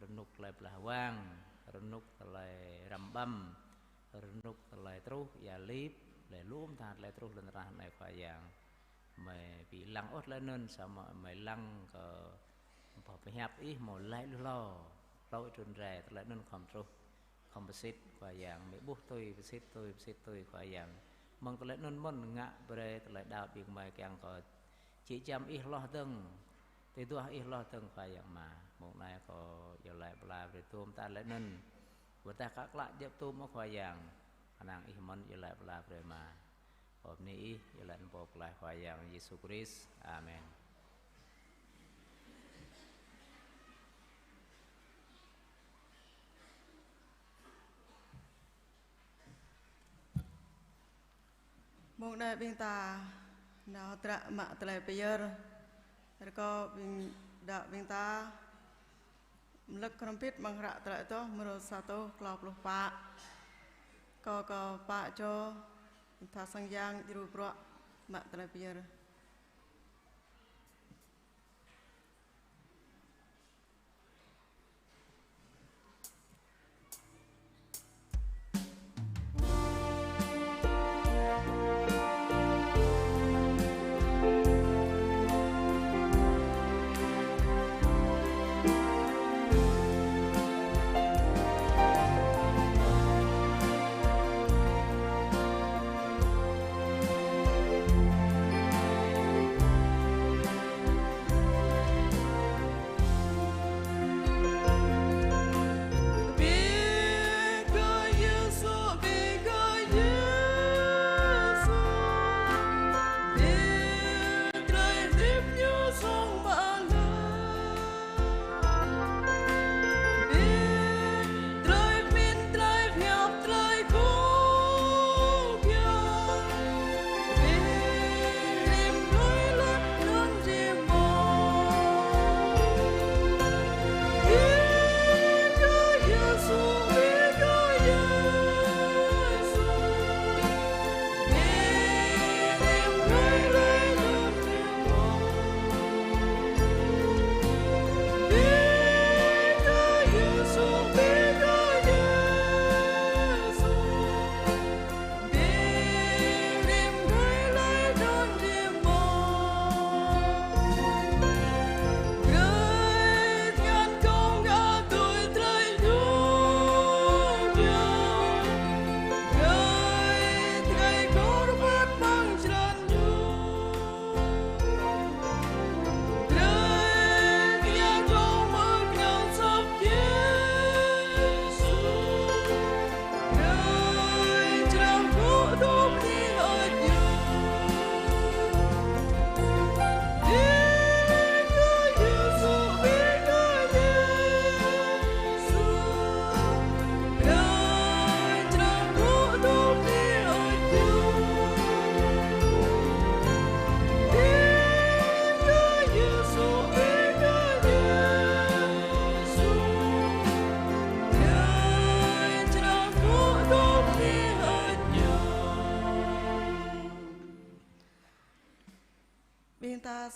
rơnŭk tơlơi blah wang, rơnŭk tơlơi răm ƀăm, rơnŭk tơlơi truh ia lip, laih lŏm tha tơlơi truh lŏn tơnah anai, Khua Yang. Gơmơi ƀu lăng ôh tơlơi anŭn, samơ̆ gơmơi lăng kơ boh pơhiăp Ih hmâo laĭ lu hlâo, hlâo Ih trŭn rai, tơlơi anŭn khŏm truh, khŏm pơsit, Khua Yang. Gơmơi ƀuh tui, pơsit tui, pơsit tui, Khua Yang. Mơ̆ng tơlơi anŭn mơ̆n ngă brơi tơlơi đaŏ ƀing gơmơi kiăng kơ či čăm Ih hloh dơ̆ng, tui duah Ih hloh dơ̆ng, Khua Yang Ama. Mông anai kâo iâu laĭ pơala brơi tuôm tơlơi anŭn. Wơ̆t dah kơ klă djŏp tŭm, ơ Khua Yang, kơnang Ih mơ̆n iâu laĭ pơala brơi Ama. Kâo bơni Ih, iâu laĭ anăn Pô Pơklaih Khua Yang Yêsu Krist. Amen. Mông anai ƀing ta nao tră mă tơlơi pơyơr. Rơkâo ƀing đaŏ ƀing ta mlâk hrŏm hơbĭt amăng hră Tơlơi Adoh mrô sa rơtuh klâo pluh pă. Rơkâo kơ pă čô tha sang yang djru bruă mă tơlơi pơyơr.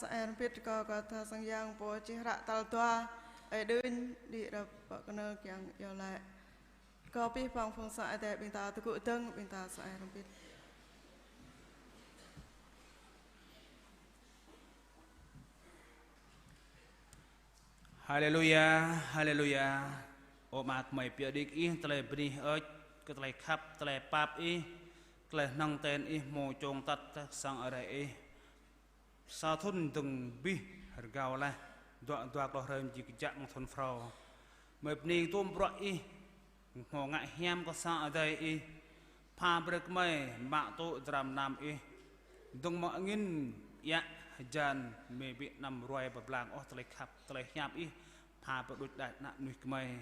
Sa ai hrŏm hơbĭt rơkâo kơ tha sang yang pô čih hră tal dua, ơi Đưn, đĭ rơ̆p pơ kơnơ̆ng kiăng iâu laĭ. Rơkâo abih bang phung sang Ơi Adai ƀing ta tơgŭ dơ̆ng, ƀing ta sa ai hrŏm hơbĭt. Haleluya, haleluya. Ơ Ama, gơmơi pơyơr đĭ kơ Ih tơlơi bơni hơơč, kơ tơlơi khăp, tơlơi pap Ih, tơlơi hơnơ̆ng ten Ih hmâo čong tăt kơ sang Ơi Adai Ih. Sa thŭn dơ̆ng abih rơgao laih, dua, dua klâo hrơi či kơjăp mơ̆ng thŭn phrâo. Gơmơi bơni tơm bruă Ih, hmâo ngă hiam kơ sang Ơi Adai Ih, pha brơi kơ gơmơi mă tŭ dram gơnam Ih. Dơ̆ng mơ̆ng angin, iă, hơjan, gơmơi ƀu anăm ruai pơblang ôh tơlơi khăp, tơlơi hiam Ih, pha pơđuč đač ană mơnuih gơmơi.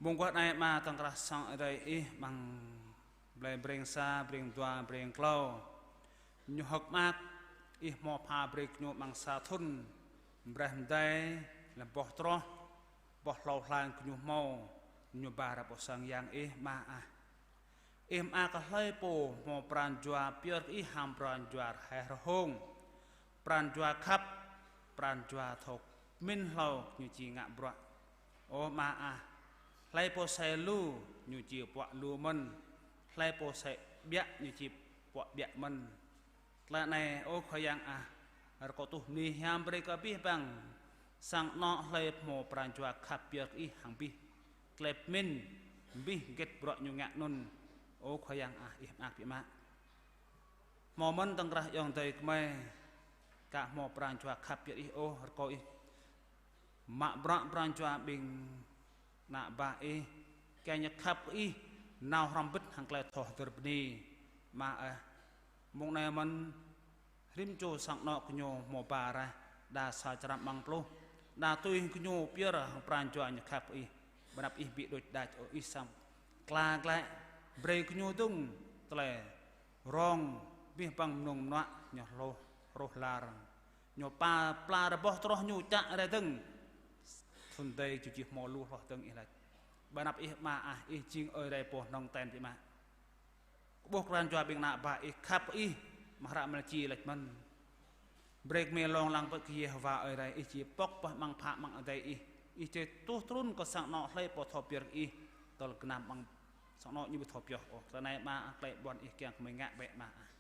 Mơguah anai Ama, tŏng krah sang Ơi Adai Ih amăng Blai Breng sa, Breng dua, Breng klâo. Ñu hơ̆k mơak, Ih hmâo pha brơi kơ ñu amăng sa thŭn, mơbraih mơdai, lăm boh troh, boh hlâo hlang kơ ñu hmâo, ñu ba ră pơ sang yang Ih, Ama ah. Ih mơak kơ hlơi pô hmâo pran jua pơyơr kơ Ih hăng pran jua rơhai rơhông, pran jua khăp, pran jua thâo pơmĭn hlâo ñu či ngă bruă. Ơ Ama ah, hlơi pô sai lu ñu či puă lu mơ̆n, hlơi pô sai ƀiă ñu či puă ƀiă mơ̆n. Tơlơi anai, ơ Khua Yang ah, rơkâo tuh bơni hiam brơi kơ abih bang sang anŏ hlơi hmâo pran jua khăp pơyơr kơ Ih hăng abih tơlơi pơmĭn, abih hơget bruă ñu ngă anŭn. Ơ Khua Yang ah, Ih mơak biă mă. Hmâo mơ̆n tŏng krah ayŏng adơi gơmơi, ka hmâo pran jua khăp pơyơr Ih ôh, rơkâo Ih mă bruă pran jua ƀing ană bă Ih, kiăng ñu khăp kơ Ih, nao hrŏm hơbĭt hăng tơlơi thâo hơdơr bơni. Ama ah, mông anai mơ̆n, rĭm čô sang anŏ gơñu hmâo ba rah, đa sa črăm amăng pluh, đa tui gơñu pơyơr hăng pran jua ñu khăp kơ Ih, ƀơi anăp Ih ƀu đuč đač ôh, Ih săm kla glaĭ, brơi gơñu dơ̆ng tơlơi rông, abih bang mơnơ̆ng mơnuă ñu hloh, hroh lar. Ñu pla, pla rơboh troh ñu čă rai dơ̆ng. Thŭn adai ñu či hmâo lu hloh dơ̆ng Ih laĭ. Ƀơi anăp Ih Ama ah, Ih jing Ơi Adai pô hơnơ̆ng ten biă mă. Kơƀuh pran jua ƀing ană bă Ih khăp kơ Ih, mơ̆ng hră Malachi laĭ mơ̆n. Brơi kơ gơmơi lông lăng pơ kơ Yêhôwa Ơi Adai, Ih či pŏk pơh amăng phă amăng adai Ih. Ih či tuh trŭn kơ sang anŏ hlơi pô thâo pơyơr kơ Ih, tơl gơnam amăng sang anŏ ñu ƀu thâo pioh ôh. Tơlơi anai Ama ah, tơlơi ƀuăn Ih kiăng gơmơi ngă bĕ Ama ah.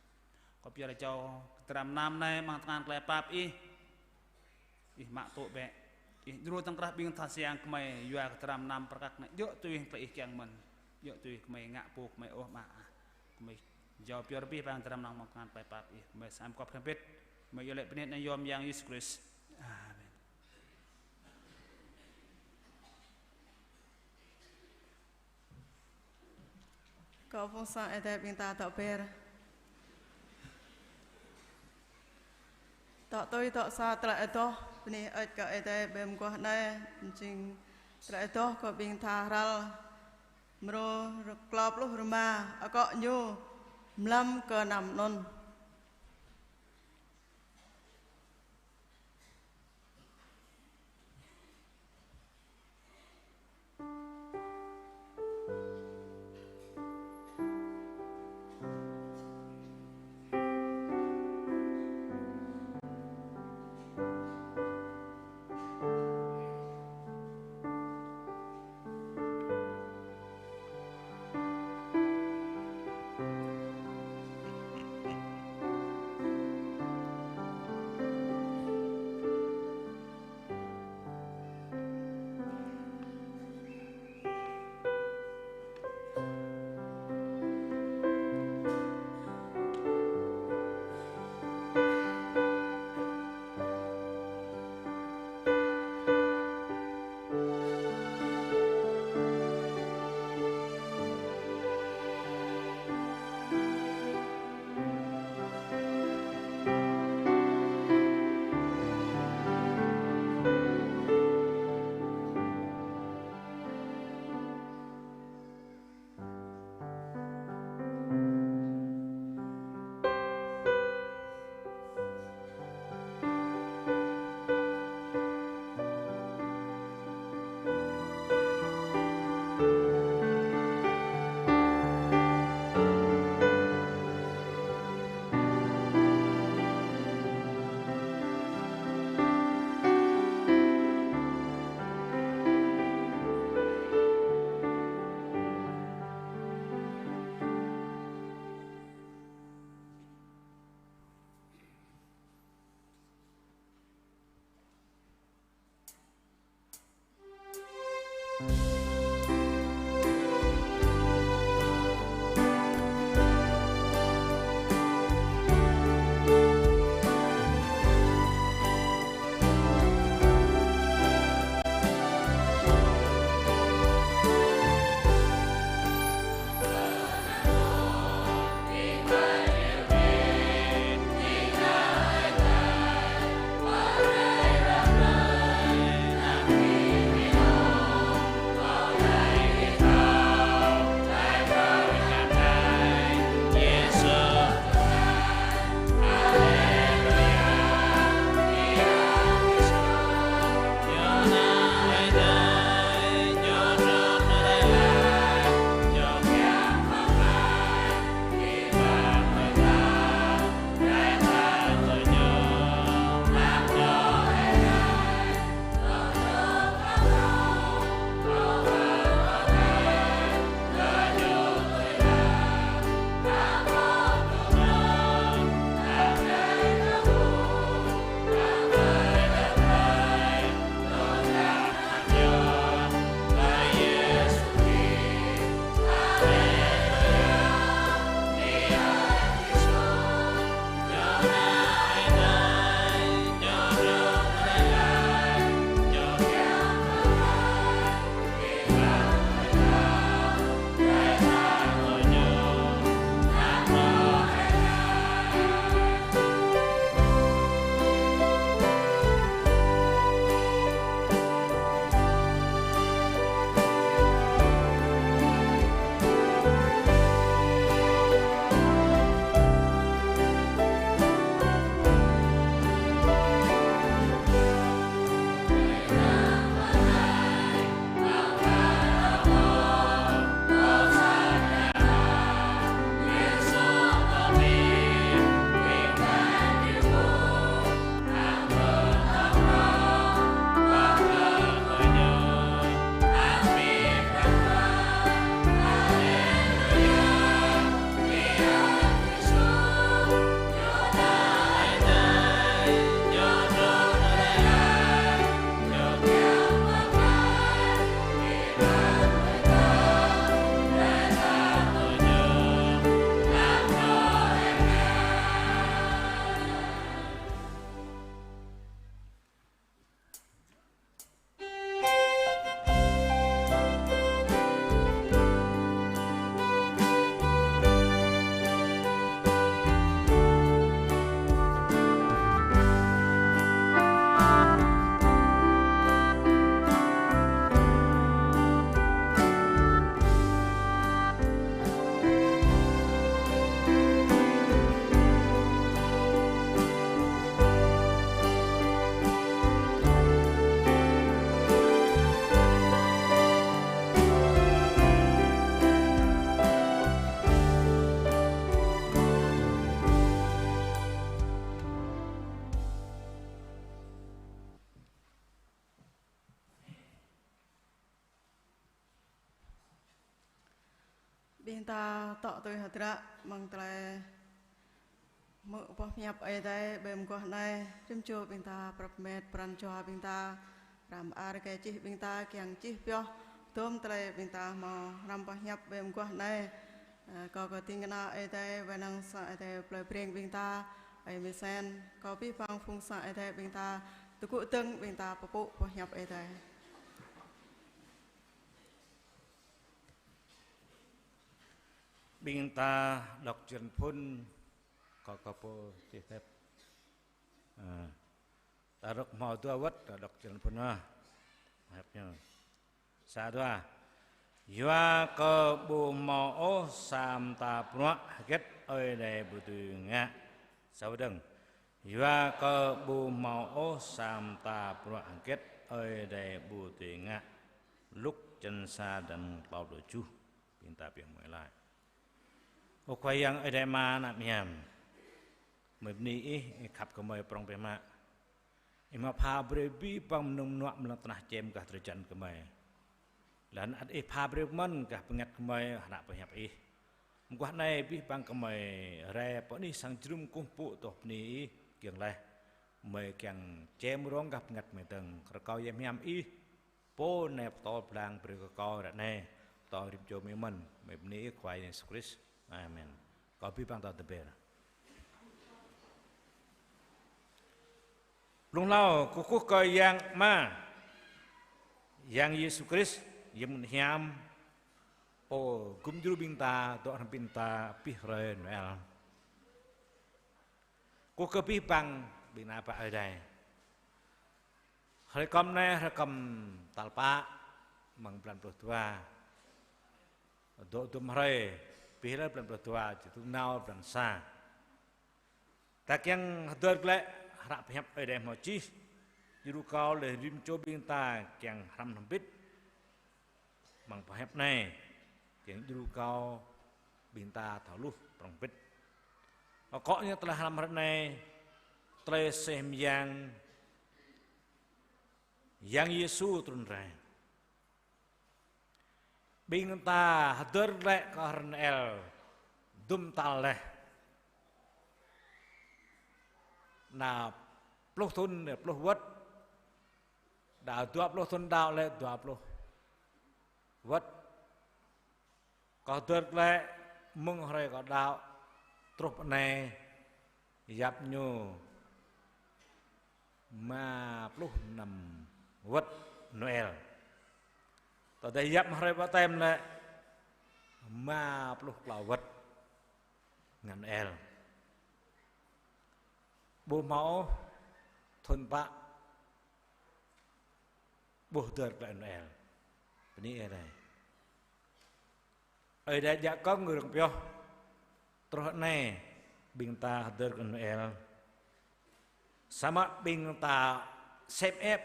Kâo pơyơr rơjâo kơ dram gơnam anai amăng tơngan tơlơi pap Ih. Ih mă tŭ bĕ. Ih djru tŏng krah ƀing tha sang gơmơi yua kơ dram gơnam prăk anai, djơ̆ tui tơlơi Ih kiăng mơ̆n. Djơ̆ tui gơmơi ngă pô gơmơi ôh Ama ah. Gơmơi rơjâo pơyơr abih bang dram gơnam amăng tơngan tơlơi pap Ih. Gơmơi sa ai mơguah hrŏm hơbĭt. Gơmơi iâu laĭ bơni anăn yom Yang Yêsu Krist. Amen. Kơ phung sang Ơi Adai ƀing ta dŏ ber. Dŏ tui dŏ sa tơlơi adoh, bơni hơơč kơ Ơi Adai ƀơi mơguah anai, jing tơlơi adoh kơ ƀing tha hrăl, mrô klâo pluh rơma, akŏ ñu mlam kơ anăm anŭn. Ƀing ta tŏ tui hơdră mơ̆ng tơlơi hmư̆ boh hiăp Ơi Adai ƀơi mơguah anai, rĭm čô ƀing ta prăp met pran jua ƀing ta, răm ar kơ čih ƀing ta kiăng čih pioh tôm tơlơi ƀing ta hmâo hrăm boh hiăp ƀơi mơguah anai. Ơ, kâo kơ ding kơna Ơi Adai, wai lăng sang Ơi Adai plơi Breng ƀing ta, Ơi Misen, kâo abih bang phung sang Ơi Adai ƀing ta, tơgŭ dơ̆ng ƀing ta pơpŭ boh hiăp Ơi Adai. Ƀing ta đŏk črăn phŭn, kâo kơ pô čih tep. Ơ. Ta rơ̆k hmâo dua wơ̆t, ta đŏk črăn phŭn ah. Hep ñu. Sa dua. Yua kơ ƀu hmâo ôh sa mơta bruă hơget Ơi Adai ƀu dưi ngă. Sa wơ̆t dơ̆ng. Yua kơ ƀu hmâo ôh sa mơta bruă hơget Ơi Adai ƀu dưi ngă. Luk črăn sa, črăn klâo pluh tơjuh. Ƀing ta pioh mơ̆ng laĭ. Ơ Khua Yang Ơi Adai Ama ană mơyang. Gơmơi bơni Ih, Ih khăp kơ gơmơi prŏng biă mă. Ih hmâo pha brơi abih bang mơnơ̆ng mơnuă mơ̆ng lŏn tơnah čem gah drơi jăn gơmơi. Laih anŭn ăt Ih pha brơi mơ̆n gah bơngăt gơmơi hră pơhiăp Ih. Mơguah anai abih bang gơmơi rai pơ anih sang jơnum kơkuh pơpŭ tŏ bơni Ih kiăng laih. Gơmơi kiăng čem rông gah bơngăt gơmơi dơ̆ng. Rơkâo Yang Hiam Ih Pô nai pơtô blang brơi kơ kâo ră anai, pơtô rĭm čô gơmơi mơ̆n, gơmơi bơni Khua Yang Yêsu Krist. Amen. Kâo abih bang ta tơber. Blung hlâo, kơkuh kơ Yang Ama, Yang Yêsu Krist, Yang Bơngăt Hiam, Pô gum djru ƀing ta, dŏ hrŏm ƀing ta, abih hrơi Noel. Kơkuh kơ abih bang ƀing ană bă Ơi Adai. Hrơi kơm anai, hrơi kơm tal pă, mơ̆ng blan pluh dua. Dŏ dŭm hrơi, abih lĕ blan pluh dua, či tŭ nao blan sa. Ta kiăng hơdơr glaĭ hră pơhiăp Ơi Adai hmâo čih, djru kâo lĕ rĭm čô ƀing ta kiăng hrăm hrŏm hơbĭt. Mơ̆ng pơhiăp anai, kiăng djru kâo ƀing ta thâo hluh prŏng hơbĭt. Akŏ ñu tơlơi hrăm hrơi anai, tơlơi aseh mơyang Yang Yêsu trŭn rai. Ƀing ta hơdơr glaĭ kơ hrơi Noel dŭm tal laih. Anai pluh thŭn, pluh wơ̆t. Đa dua pluh thŭn đaŏ lĕ dua pluh wơ̆t. Kâo hơdơr glaĭ mơ̆ng hrơi kâo đaŏ truh pơ anai yap ñu rơma pluh năm wơ̆t Noel. Tơdah yap hrơi baptem lĕ rơma pluh klâo wơ̆t ngă Noel. Ƀu hmâo thŭn pă ƀu hơdơr glaĭ Noel. Bơni Ơi Adai. Ơi Adai djă kơ̆ng rơ̆ng pioh. Truh anai ƀing ta hơdơr glaĭ Noel. Samơ̆ ƀing ta sem ĕp,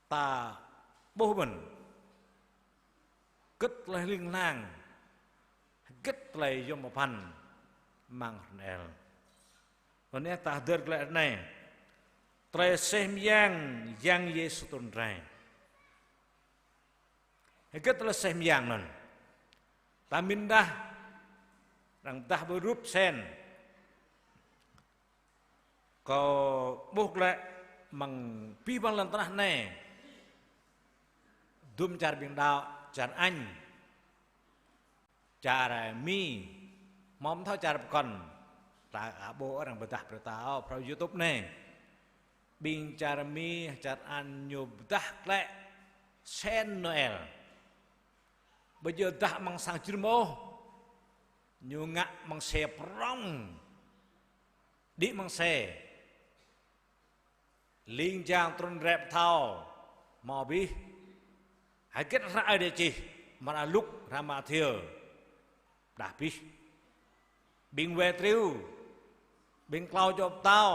ta ƀuh mơ̆n hơget tơlơi hling hlang, hơget tơlơi yôm pơphan amăng hrơi Noel. Anŭn yơh ta hơdơr glaĭ anai. Tơlơi aseh mơyang Yang Yêsu trŭn rai. Hơget tơlơi aseh mơyang anŭn? Ta mĭn dah, arăng pơdah ƀơi rup sen. Kâo ƀuh glaĭ mơ̆ng abih bang lŏn tơnah anai. Dŭm čar ƀing đaŏ, čar Anh, čar Mi, hmâo mơ̆n thâo čar pơkŏn. Ta ƀuh arăng pơdah brơi ta ôh, phrâo YouTube anai. Ƀing čar Mi, čar Anh ñu pơdah glaĭ sen Noel. Ƀu djơ̆ dah amăng sang jơnum ôh. Ñu ngă amăng xe prŏng. Đĭ amăng xe. Ling jang trŭn rai pơthâo, hmâo abih. Hơget hră Ơi Adai čih, amăng hră Luk, hră Mathiơ. Pơdah abih. Ƀing wai triu, ƀing klâo čô pơtao.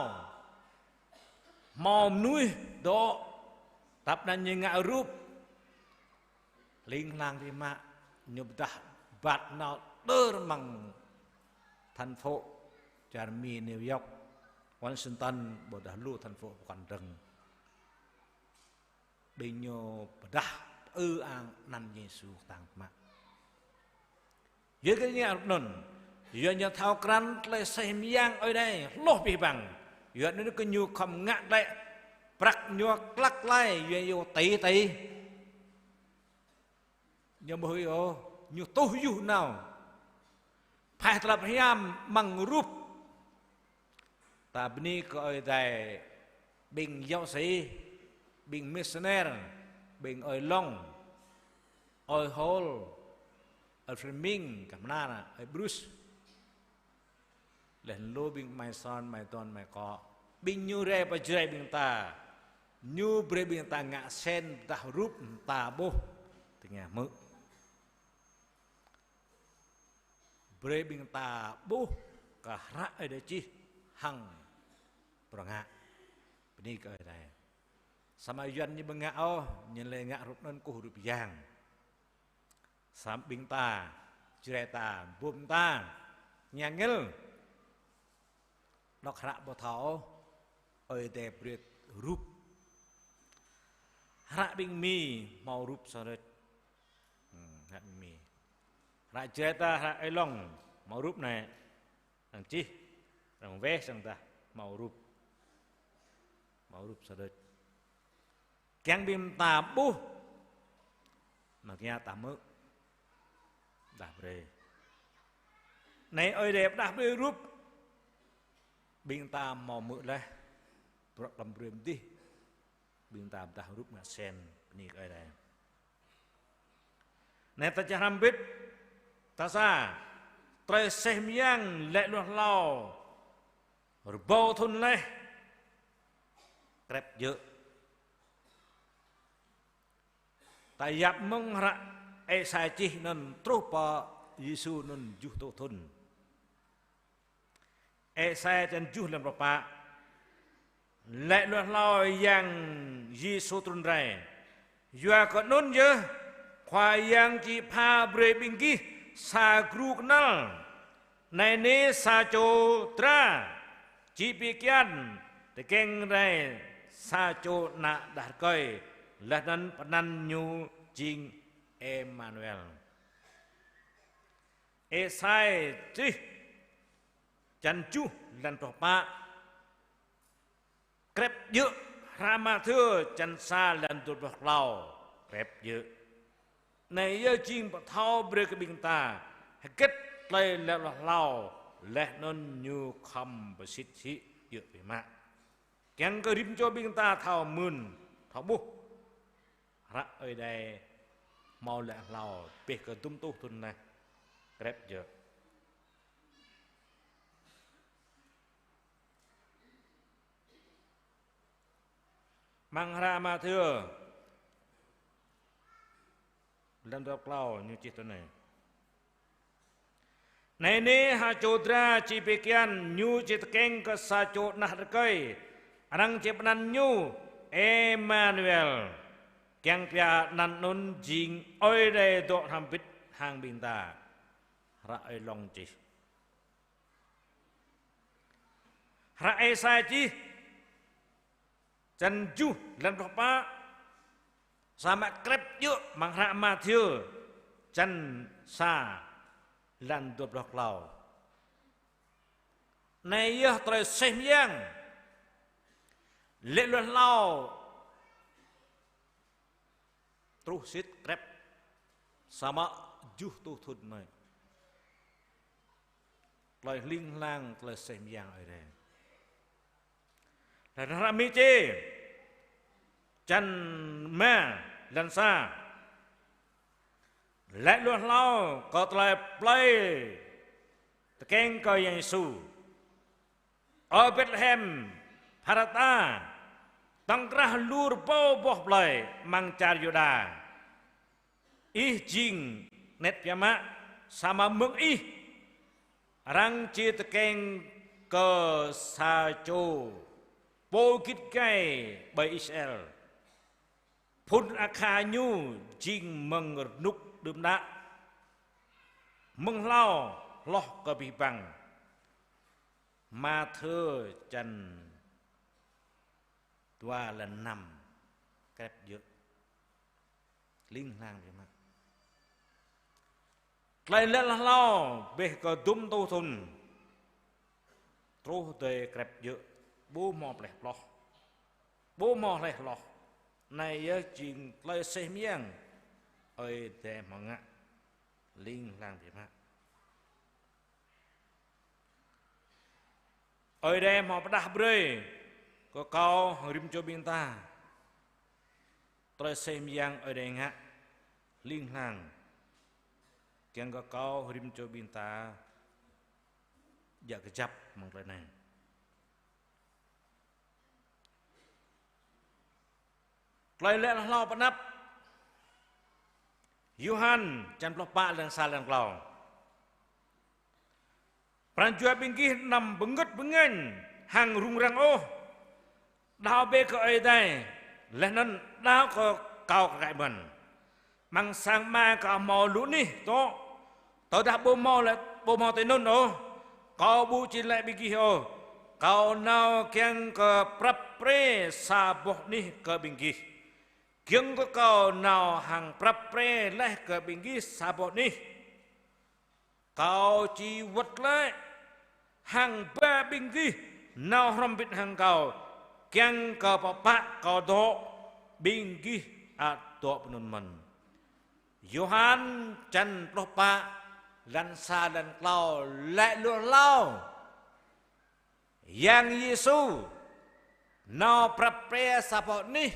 Hmâo mơnuih dŏ, tăp anŭn ñu ngă rup. Hling hlang biă mă, ñu pơdah bat nao đơr amăng thành phố čar Mi New York, Washington, ƀôdah lu thành phố pơkŏn dơ̆ng. Ƀing ñu pơdah pơư ang anăn Yêsu kơtang biă mă. Yua kơ ñu ngă rup anŭn, yua ñu thâo krăn tơlơi aseh mơyang Ơi Adai hloh abih bang. Yua anŭn kơ ñu khŏm ngă glaĭ, prăk ñu klăk glaĭ, yua ñu tĭ tĭ. Ñu ƀu hơĭ ôh, ñu tuh yuh nao. Phaih tơlơi hiam amăng rup. Ta bơni kơ Ơi Adai, ƀing giáo sĩ, ƀing missioner, ƀing ơi Long, ơi Hall, ơi Fleming, kah mơ̆n, ơi Bruce. Laih lu ƀing amai Son, amai Don, amai Kŏ. Ƀing ñu rai pơ Jrai ƀing ta. Ñu brơi ƀing ta ngă sen pơdah rup ta ƀuh tơngia hmư̆. Brơi ƀing ta ƀuh kơ hră Ơi Adai čih hăng pơrơngat. Bơni kơ Ơi Adai. Samơ̆ Yuan ñu ƀu ngă ôh, ñu lĕ ngă rup anŭn kơkuh rup yang. Samơ̆ ƀing ta, Jrai ta, bum ta, ña ngil. Đŏk hră ƀu thâo ôh, Ơi Adai brơi rup. Hră ƀing Mi hmâo rup sơrơč. Hmm, hră ƀing Mi. Hră Jrai ta, hră ơi Long hmâo rup anai. Arăng čih, arăng weh sang ta hmâo rup. Hmâo rup sơrơč. Kiăng ƀing ta ƀuh. Mă kiăng ta hmư̆. Pơdah brơi. Anai Ơi Adai pơdah brơi rup. Ƀing ta hmâo hmư̆ laih. Bruă lăm brơi mơdih. Ƀing ta pơdah rup ngă sen. Bơni kơ Ơi Adai. Anai ta čih hrăm bit. Tal sa. Tơlơi aseh mơyang laĭ hluh hlâo rơbâo thŭn laih. Krep djơ̆. Ta yap mơ̆ng hră Êsai čih anŭn truh pơ Yêsu anŭn tơjuh rơtuh thŭn. Êsai črăn tơjuh lăm pluh pă. Laĭ hluh hlâo Yang Yêsu trŭn rai. Yua kơ anŭn yơh, Khua Yang či pha brơi ƀing gih sa gru kơnăl. Anai nê sa čô dra, či pi kian, tơkeng rai sa čô ană đah rơkơi, laih anŭn pơanăn ñu jing Emanuel. Êsai čih črăn tơjuh lăm pluh pă. Krep djơ̆. Hră Mathiơ črăn sa lăm dua pluh klâo. Krep djơ̆. Anai yơh jing pơthâo brơi kơ ƀing ta hơget tơlơi laĭ hluh hlâo laih anŭn ñu khŏm pơsit sĭ djơ̆ biă mă. Kiăng kơ rĭm čô ƀing ta thâo mưn, thâo ƀuh. Hră Ơi Adai hmâo laĭ hlâo pĕ kơ dŭm rơtuh thŭn anai. Krep djơ̆. Amăng hră Mathiơ lăm dua klâo ñu čih tui anai. Anai nê ha čô dra či pi kian, ñu či tơkeng kơ sa čô ană rơkơi, arăng či pơanăn ñu Emanuel. Kiăng pia anăn anŭn jing Ơi Adai dŏ hrăm bit hăng ƀing ta. Hră ơi Long čih. Hră Êsai čih črăn tơjuh lăm pluh pă, samơ̆ krep djơ̆ amăng hră Mathiơ črăn sa lăm dua pluh klâo. Anai yơh tơlơi aseh mơyang. Laĭ hluh hlâo. Truh sĭt krep. Samơ̆ tơjuh rơtuh thŭn anai. Tơlơi hling hlang, tơlơi aseh mơyang Ơi Adai. Laih anŭn hră Mi čih črăn rơma lăm sa. Laĭ hluh hlâo kơ tơlơi plơi tơkeng kơ Yang Yêsu. Ơ Betlehem Pharata, tŏng krah lu rơbâo boh plơi amăng čar Yuđa. Ih jing anet biă mă, samơ̆ mơ̆ng ih arăng či tơkeng kơ sa čô pô git gai ƀơi Israel. Phŭn akha ñu jing mơ̆ng rơnŭk đưm đă, mơ̆ng hlâo hloh kơ abih bang. Mathiơ črăn dua lăm năm. Krep djơ̆. Hling hlang biă mă. Tơlơi lĕ hlâo hlâo bĕ kơ dŭm rơtuh thŭn. Truh tơlơi krep djơ̆, ƀu hmâo pleh ploh, ƀu hmâo hleh hloh. Anai yơh jing tơlơi aseh mơyang Ơi Adai hmâo ngă, hling hlang biă mă. Ơi Adai hmâo pơdah brơi kơ kâo hăng rĭm čô ƀing ta tơlơi aseh mơyang Ơi Adai ngă, hling hlang, kiăng kơ kâo hăng rĭm čô ƀing ta djă kơjăp mơ̆ng tơlơi anai. Tơlơi lĕ hlâo pơanăp Yôhan črăn pluh pă, lăng sa, lăng klâo. Pran jua ƀing gih anăm bơngơ̆t bơngañ hăng rŭng răng ôh. Đaŏ bĕ kơ Ơi Adai, laih anŭn đaŏ kơ kâo kơkai mơ̆n. Amăng sang Ama kâo hmâo lu anih dŏ. Tơdah ƀu hmâo lĕ, ƀu hmâo tui anŭn ôh, kâo ƀu či laĭ ƀing gih ôh. Kâo nao kiăng kơ prăp pre sa boh anih kơ ƀing gih. Giŏng kơ kâo nao hăng prăp pre laih kơ ƀing gih sa boh anih, kâo či wơ̆t glaĭ hăng ba ƀing gih nao hrŏm hơbĭt hăng kâo, kiăng kơ pơpă kâo dŏ, ƀing gih ăt dŏ pơ anŭn mơ̆n. Yôhan črăn pluh pă, lăng sa, lăng klâo, lĕ lu hlâo Yang Yêsu nao prăp pre sa boh anih.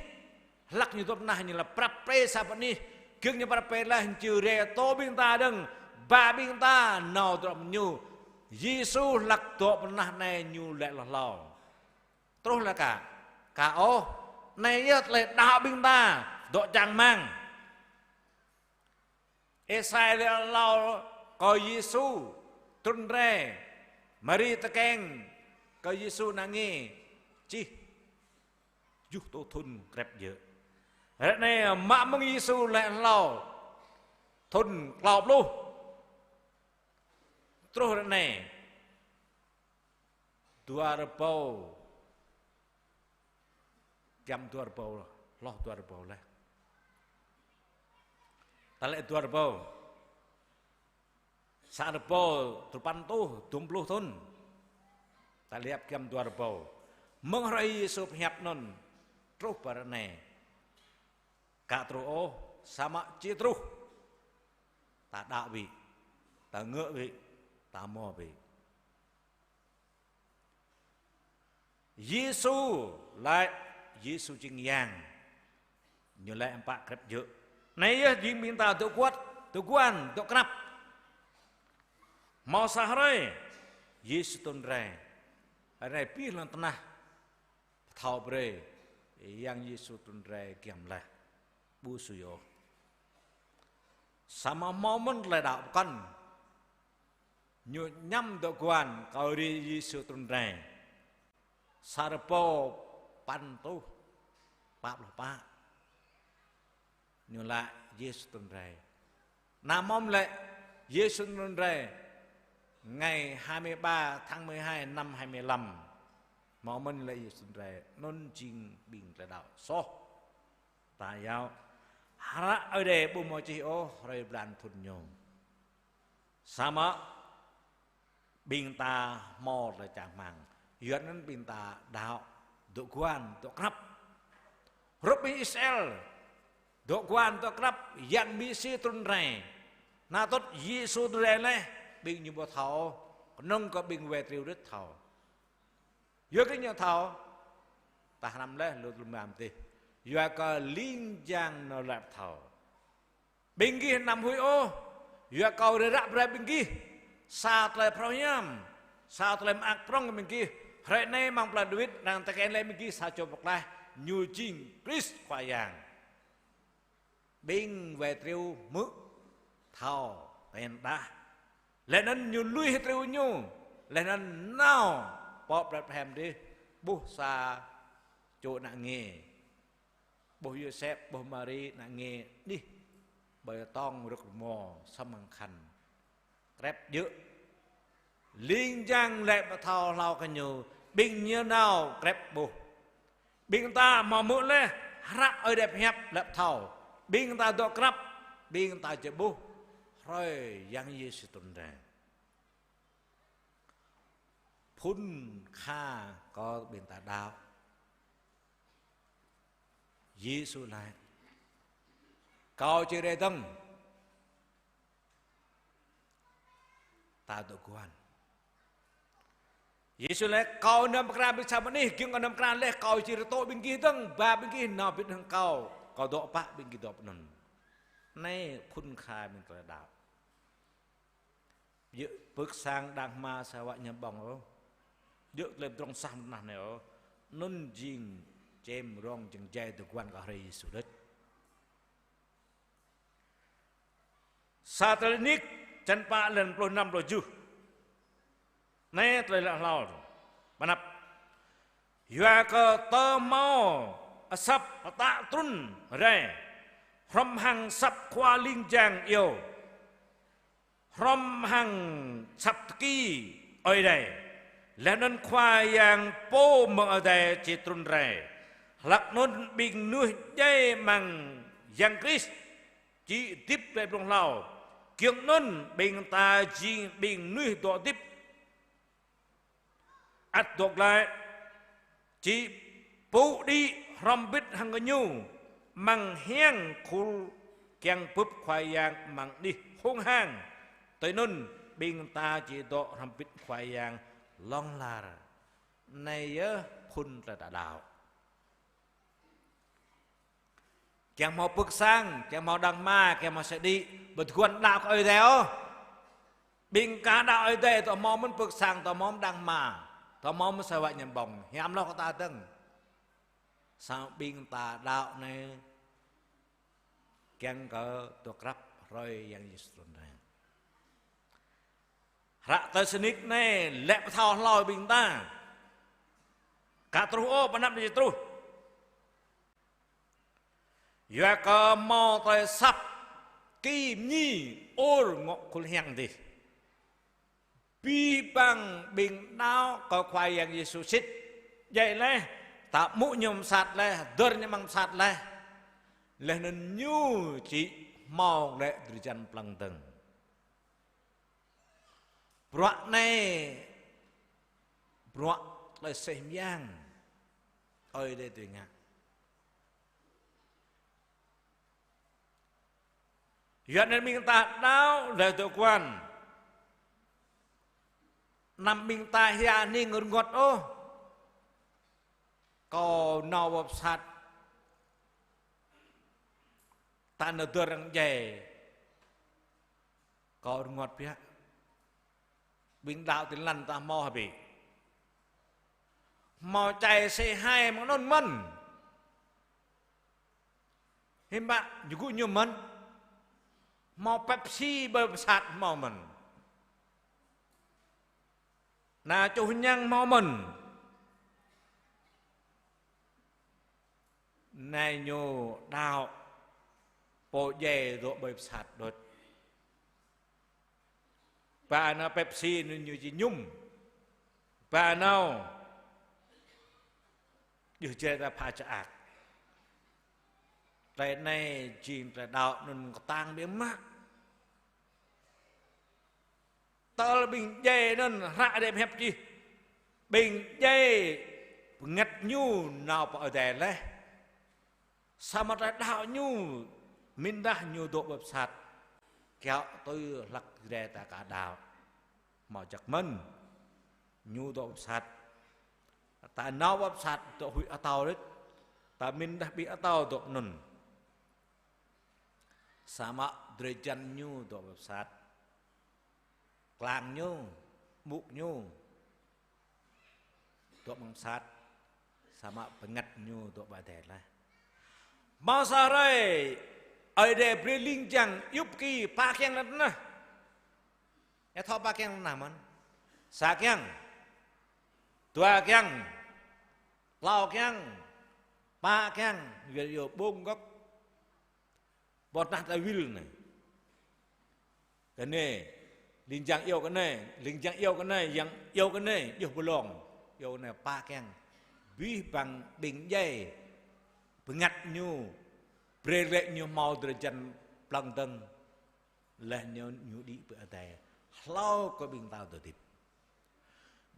Hlăk ñu dŏ pơ anai ñu laĭ prăp pre sa boh anih. Giŏng ñu prăp pre laih, ñu či rai tŏ ƀing ta dơ̆ng, ba ƀing ta nao dŏ hrŏm Ñu. Yêsu hlăk dŏ pơ anai ñu laĭ lu hlâo. Truh laĭ kă, kă ôh, anai yơh tơlơi đaŏ ƀing ta dŏ čang rơmang. Êsai laĭ hlâo kơ Yêsu trŭn rai, Mari tơkeng kơ Yêsu ană nge, čih tơjuh rơtuh thŭn krep djơ̆. Ră anai mă mơ̆ng Yêsu laĭ hlâo thŭn klâo pluh. Truh ră anai dua rơbâo, giăm dua rơbâo, hloh dua rơbâo laih. Ta laĭ dua rơbâo. Sa rơbâo duapăn rơtuh dŭm pluh thŭn. Ta laĭ giăm dua rơbâo. Mơ̆ng hrơi Yêsu pơhiăp anŭn truh pơ ră anai. Ka truh ôh, samơ̆ či truh. Ta đaŏ bĕ, ta ngă bĕ, ta hmâo bĕ. Yêsu laĭ, Yêsu jing Yang. Ñu laĭ amăng pă krep djơ̆. Anai yơh jing ƀing ta dŏ kuăt, dŏ guan, dŏ krăp. Hmâo sa hrơi Yêsu trŭn rai. Hrơi anai pih lŏn tơnah pơthâo brơi Yang Yêsu trŭn rai giăm laih. Ƀu sui ôh. Samơ̆ hmâo mơ̆n tơlơi đaŏ pơkŏn. Ñu añăm dŏ guan kơ hrơi Yêsu trŭn rai. Sa rơbâo păn rơtuh pă pluh pă. Ñu laĭ Yêsu trŭn rai. Anăm mơ̆n laĭ Yêsu trŭn rai ngày hai mươi ba tháng mười hai năm hai mươi lăm. Hmâo mơ̆n laĭ Yêsu trŭn rai. Anŭn jing ƀing tơlơi đaŏ soh. Ta iâu, hră Ơi Adai ƀu hmâo čih ôh hrơi blan thŭn Ñu. Samơ̆ ƀing ta hmâo tơlơi čang rơmang. Yua anŭn ƀing ta đaŏ, dŏ guan, dŏ krăp. Hrup ƀing Israel dŏ guan, dŏ krăp, Yang Mêsi trŭn rai. Anŭn tŭ Yêsu trŭn rai laih, ƀing ñu ƀu thâo, kơnơ̆ng kơ ƀing wai triu đôč thâo. Yua kơ ñu thâo, ta hrăm laih lu tơlơi mơam tih. Yua kơ ling jang nao laĭ pơthâo. Ƀing gih anăm huĭ ôh, yua kâo rai ră brơi ƀing gih sa tơlơi phrâo hiam, sa tơlơi mơak prŏng kơ ƀing gih. Hrơi anai amăng plơi Dawid arăng tơkeng laih ƀing gih sa čô pơklaih, Ñu jing Krist Khua Yang. Ƀing wai triu hmư̆ thâo ten đah. Laih anŭn ñu lui hơtriu ñu, laih anŭn nao pơ Betlehem dih, ƀuh sa čô ană nge. Ƀuh Yôsep, ƀuh Mari, ană nge dih ƀơi tong rơ̆k rơmô, samơ̆ khăn krep djơ̆. Ling jang laĭ pơthâo hlâo kơ ñu, ƀing ñu nao krep ƀuh. Ƀing ta hmâo hmư̆ laih hră Ơi Adai pơhiăp laĭ pơthâo. Ƀing ta dŏ krăp, ƀing ta či ƀuh hrơi Yang Yêsu trŭn rai. Phŭn kha kơ ƀing ta đaŏ. Yêsu laĭ: Kâo či rai dơ̆ng. Ta dŏ guan. Yêsu laĭ: Kâo anăm pơkra ƀing sa mơnuih, giŏng kơ anăm pơkra laih, kâo či rơtô ƀing gih dơ̆ng, ba ƀing gih nao bĭt hăng kâo, kâo dŏ pă ƀing gih dŏ pơ anŭn. Anai phŭn kha ƀing tơlơi đaŏ. Djơ̆ pơ̆k sang đang hmua sa wă ñăm ƀơ̆ng ôh. Djơ̆ tơlơi pơdrŏng sah mơnah anai ôh. Anŭn jing čem rong jing jai dŏ guan kơ hrơi Yêsu đôč. Sa Têsalônik čăn pă lăn pluh năm pluh tơjuh. Anai tơlơi laĭ hlâo. Pơanăp. Yua kơ tơhmâo asăp hơtă trŭn rai hrŏm hăng asăp Khua ling jang iâu, hrŏm hăng asăp tơki Ơi Adai. Laih anŭn Khua Yang Pô mơ̆ng adai či trŭn rai. Hlăk anŭn ƀing mơnuih djai amăng Yang Krist či hơdip glaĭ blung hlâo. Giŏng anŭn ƀing ta jing ƀing mơnuih dŏ hơdip ăt dŏ glaĭ, či pŭ đĭ hrŏm hơbĭt hăng gơñu amăng hiăng khul kiăng bưp Khua Yang amăng anih hông hang. Tui anŭn ƀing ta či dŏ hrŏm hơbĭt Khua Yang hlŏng lar. Anai yơh phŭn tơlơi ta đaŏ. Kiăng hmâo pơ̆k sang, kiăng hmâo đang hmua, kiăng hmâo sa đĭ, ƀu tơguan đaŏ kơ Ơi Adai ôh. Ƀing kah đaŏ Ơi Adai, tơhmâo mơ̆n pơ̆k sang, tơhmâo mơ̆n đang hmua, tơhmâo mơ̆n sa wă ñăm ƀơ̆ng, hiam hloh kơ ta dơ̆ng. Samơ̆ ƀing ta đaŏ anai, kiăng kơ dŏ krăp hrơi Yang Yêsu trŭn rai. Hră Têsalônik anai, laĭ pơthâo hlâo ƀing ta. Ka truh ôh, pơanăp anai či truh. Yua kơ hmâo tơlơi asăp ki mơñi ur ngŏ khul hiăng adih. Abih bang ƀing đaŏ kơ Khua Yang Yêsu sĭt djai laih, ta ƀuh ñu pơsat laih, dơ̆r ñu amăng pơsat laih. Laih anŭn ñu či hmâo glaĭ drơi jan plăng dơ̆ng. Bruă anai, bruă tơlơi aseh mơyang Ơi Adai tui ngă. Yua anŭn ƀing ta đaŏ laih dŏ guan. Anăm ƀing ta hia hning rơngot ôh. Kâo nao pơsat, ta nao dơ̆r arăng djai, kâo rơngot biă. Ƀing đaŏ tin lành ta hmâo hă ƀĭ? Hmâo čai C hai mơ̆ng anŭn mơ̆n. Hiư̆m pă ñu gŭ ñu mơ̆n. Hmâo Pepsi ƀơi pơsat hmâo mơ̆n. Ană čuh ñăng hmâo mơ̆n. Anai ñu đaŏ pô djai dŏ ƀơi pơsat đôč. Ba nao Pepsi anŭn ñu či mơñum. Ba nao. Djơ̆ jai ta pha čơak. Tơlơi anai jing tơlơi đaŏ anŭn kơtang biă mă. Tơl ƀing djai anŭn hră Ơi Adai pơhiăp čih. Ƀing djai bơngăt ñu nao pơ adai laih. Samơ̆ tơlơi đaŏ ñu, mĭn dah ñu dŏ ƀơi pơsat. Kiaŏ tui hlăk Jrai ta ka đaŏ. Hmâo jak mơ̆n. Ñu dŏ ƀơi pơsat. Ta nao ƀơi pơsat dŏ huĭ atâo đôč. Ta mĭn dah ƀing atâo dŏ anŭn. Samơ̆ drơi jan ñu dŏ ƀơi pơsat. Klang ñu, ƀŭk ñu, dŏ amăng pơsat, samơ̆ bơngăt ñu dŏ ƀơi adai laih. Hmâo sa hrơi, Ơi Adai brơi ling jang ayŭp ki pă kiăng lŏn tơnah. Ih thâo pă kiăng lŏn tơnah mơ̆n? Sa kiăng, dua kiăng, klâo kiăng, pă kiăng, wĭl yua ƀơ̆ng gŏp. Ƀôdah ta wĭl anai. Kơ anai, ling jang iâu kơ anai, ling jang iâu kơ anai, yang iâu kơ anai, djơ̆ bơlông, iâu kơ anai pă kiăng. Abih bang ƀing djai, bơngăt ñu, brơi glaĭ ñu hmâo drơi jan plăng dơ̆ng. Laih ñu, ñu đĭ pơ adai hlâo kơ ƀing ta dŏ hơdip.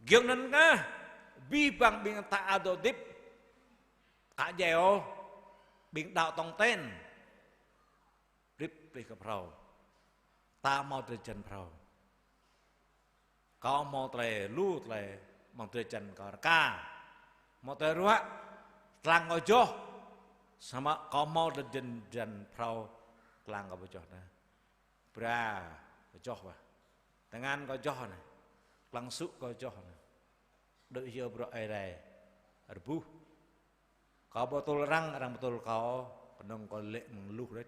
Giŏng anŭn kah, abih bang ƀing ta dŏ hơdip, ka djai ôh, ƀing đaŏ tong ten, rĭp rĭh kơ phrâo. Ta hmâo drơi jăn phrâo. Kâo hmâo tơlơi lu tơlơi, hmâo drơi jăn kâo rơka. Hmâo tơlơi ruă, tơlang kâo joh. Samơ̆ kâo hmâo drơi jăn, jăn phrâo, tơlang kâo ƀu joh anai. Bra kâo joh wah. Tơngan kâo joh anai. Tơlang sŭ kâo joh anai. Đuaĭ hyu bruă Ơi Adai rơbuh. Kâo ƀu tŭl arăng, arăng ƀu tŭl kâo, kơnơ̆ng kâo lĕ mơ̆ng luh đôč.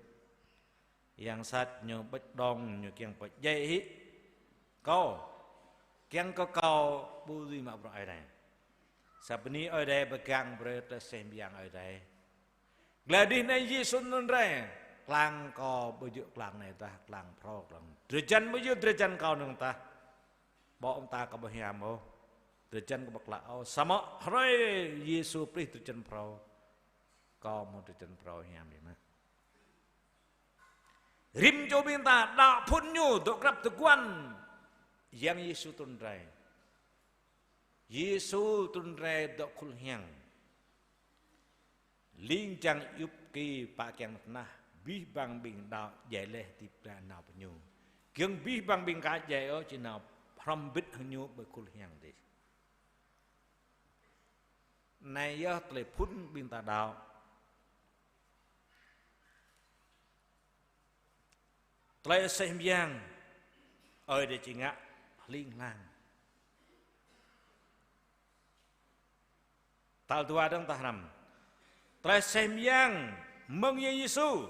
Yang sat ñu ƀuăč đŏng, ñu kiăng pơdjai hĭ kâo. Kiăng kơ kâo ƀu dưi mă bruă Ơi Adai. Sa bơni Ơi Adai pơgang brơi tơlơi aseh mơyang Ơi Adai. Glăi dih anai Yêsu trŭn rai, tơlang kâo ƀu djơ̆ tơlang anai tah, tơlang phrâo, tơlang drơi jăn ƀu djơ̆ drơi jăn kâo anŭn tah. Ƀô̆ mơta kâo ƀu hiam ôh, drơi jăn kâo ƀu klă ôh. Samơ̆ hrơi Yêsu pơplih drơi jăn phrâo, kâo hmâo drơi jăn phrâo hiam biă mă. Rĭm čô ƀing ta đaŏ phŭn ñu dŏ krăp tơguan Yang Yêsu trŭn rai. Yêsu trŭn rai dŏ khul hiăng. Ling jang yŭp ki pă kiăng tơnah, abih bang ƀing đaŏ djai laih hơdip glaĭ nao pơ ñu. Giŏng abih bang ƀing ka djai ôh či nao hrŏm hơbĭt hăng ñu ƀơi khul hiăng adih. Anai yơh tơlơi phŭn ƀing ta đaŏ. Tơlơi aseh mơyang Ơi Adai či ngă hling hlang. Tal dua dơ̆ng ta hrăm. Tơlơi aseh mơyang mơ̆ng Yang Yêsu.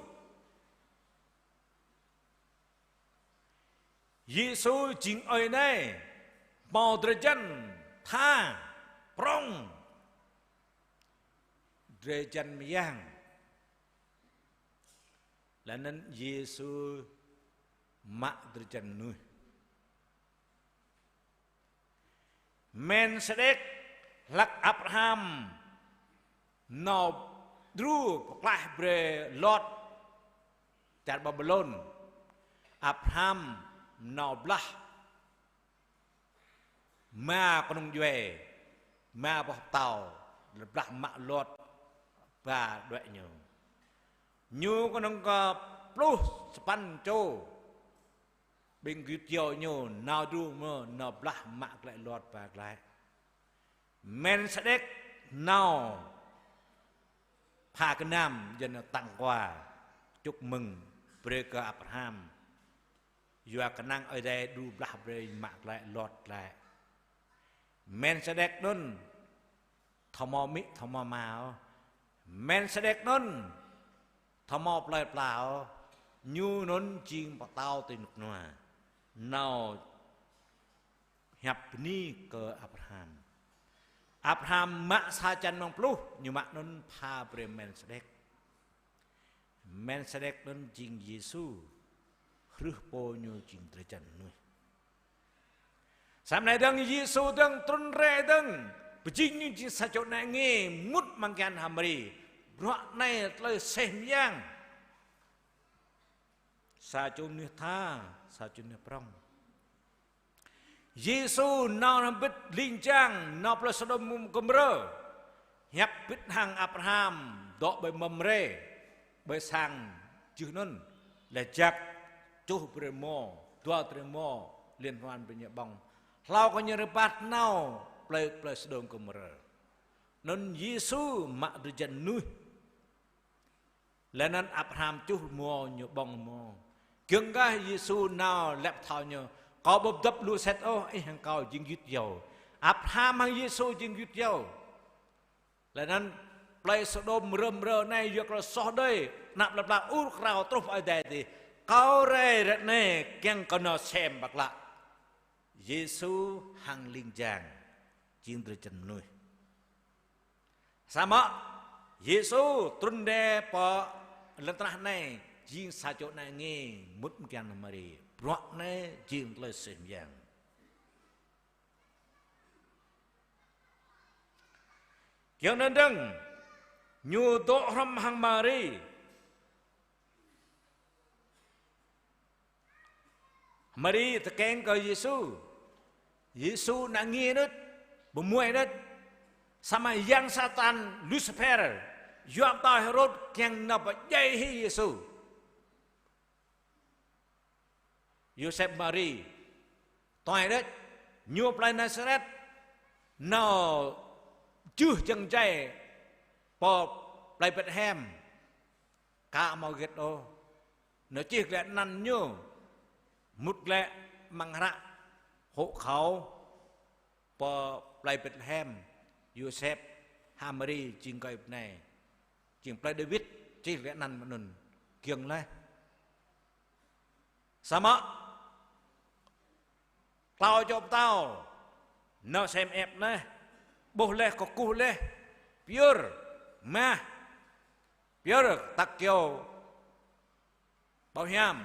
Yêsu jing Ơi Adai, hmâo drơi jăn tha prŏng, drơi jăn mơyang. Laih anŭn Yêsu mă drơi jăn mơnuih. Melkisedek hlăk Abraham nao đru pơklaih brơi Lot čar Babilôn. Abraham nao blah rơma kơnung djuai, rơma boh pơtâo, blah mă Lot ba đuaĭ ñu. Ñu kơnung kơ pluh sapăn čô ƀing gơyut yâo ñu nao đru mơ̆, nao blah mă glaĭ Lot ba glaĭ. Melkisedek nao pha gơnam, jing tặng quà, chúc mừng brơi kơ Abraham. Yua kơnang Ơi Adai đru blah brơi mă glaĭ Lot glaĭ. Melkisedek anŭn thâo hmâo amĭ, thâo hmâo ama ôh. Melkisedek anŭn thâo hmâo plơi pla ôh. Ñu anŭn jing pơtao ti rơnŭk rơnua. Nao hiăp bơni kơ Abraham. Abraham mă sa črăn mơ̆ng pluh, ñu mă anŭn pha brơi Melkisedek. Melkisedek anŭn jing Yêsu, hrih pô ñu jing drơi jăn mơnuih. Samơ̆ anai dơ̆ng Yêsu dơ̆ng trŭn rai dơ̆ng, pơjing ñu jing sa čô ană nge mŭt amăng kian H'Mari. Bruă anai tơlơi aseh mơyang. Sa čô mơnuih tha, sa čô mơnuih prŏng. Yêsu nao hrŏm hơbĭt ling jang, nao plơi Sôđôm Gômôrơ. Hiăp hơbĭt hăng Abraham, dŏ ƀơi Mamrê, ƀơi sang jưh anŭn. Laih jak čuh brơi rơmô, dua drơi rơmô, liên hoan brơi ñu ƀơ̆ng. Hlâo kơ ñu rơbat nao plơi, plơi Sôđôm Gômôrơ. Anŭn Yêsu mă drơi jăn mơnuih. Laih anŭn Abraham čuh rơmô ñu ƀơ̆ng rơmô. Giŏng kah Yêsu nao lăp thâo ñu. Kâo ƀu dăp lu set ôh, ih hăng kâo jing gơyut yâo. Abraham hăng Yêsu jing gơyut yâo. Laih anŭn plơi Sôđôm Gômôrơ anai yua kơ soh đơi, ană plơi pla ur krao truh Ơi Adai adih. Kâo rai ră anai kiăng kơ nao sem pơklă. Yêsu hăng ling jang jing drơi jăn mơnuih. Samơ̆ Yêsu trŭn rai pơ lŏn tơnah anai jing sa čô ană nge mŭt amăng kian H'Mari. Bruă anai jing tơlơi aseh mơyang. Giŏng anŭn dơ̆ng, ñu dŏ hrŏm hăng Mari. Mari tơkeng kơ Yêsu. Yêsu ană nge đôč, pơmuai đôč. Samơ̆ yang Satan Lucifer, yua pơtao Hêrôd kiăng nao pơdjai hĭ Yêsu. Yôsep Mari, tuai đôč, ñu plơi Nasaret, nao jưh jơ̆ng jai pơ plơi Betlehem, ka hmâo hơget ôh. Nao čih glaĭ anăn ñu, mŭt glaĭ amăng hră hộ khẩu pơ plơi Betlehem, Yôsep hăng Mari jing gơyut anai. Jing plơi Dawid, čih glaĭ anăn mơ̆ng anŭn, giŏng laih. Samơ̆ klâo čô pơtao nao sem ĕp laih, ƀuh laih, kơkuh laih, pơyơr mah, pơyơr tăk kyâo ƀâo hiam,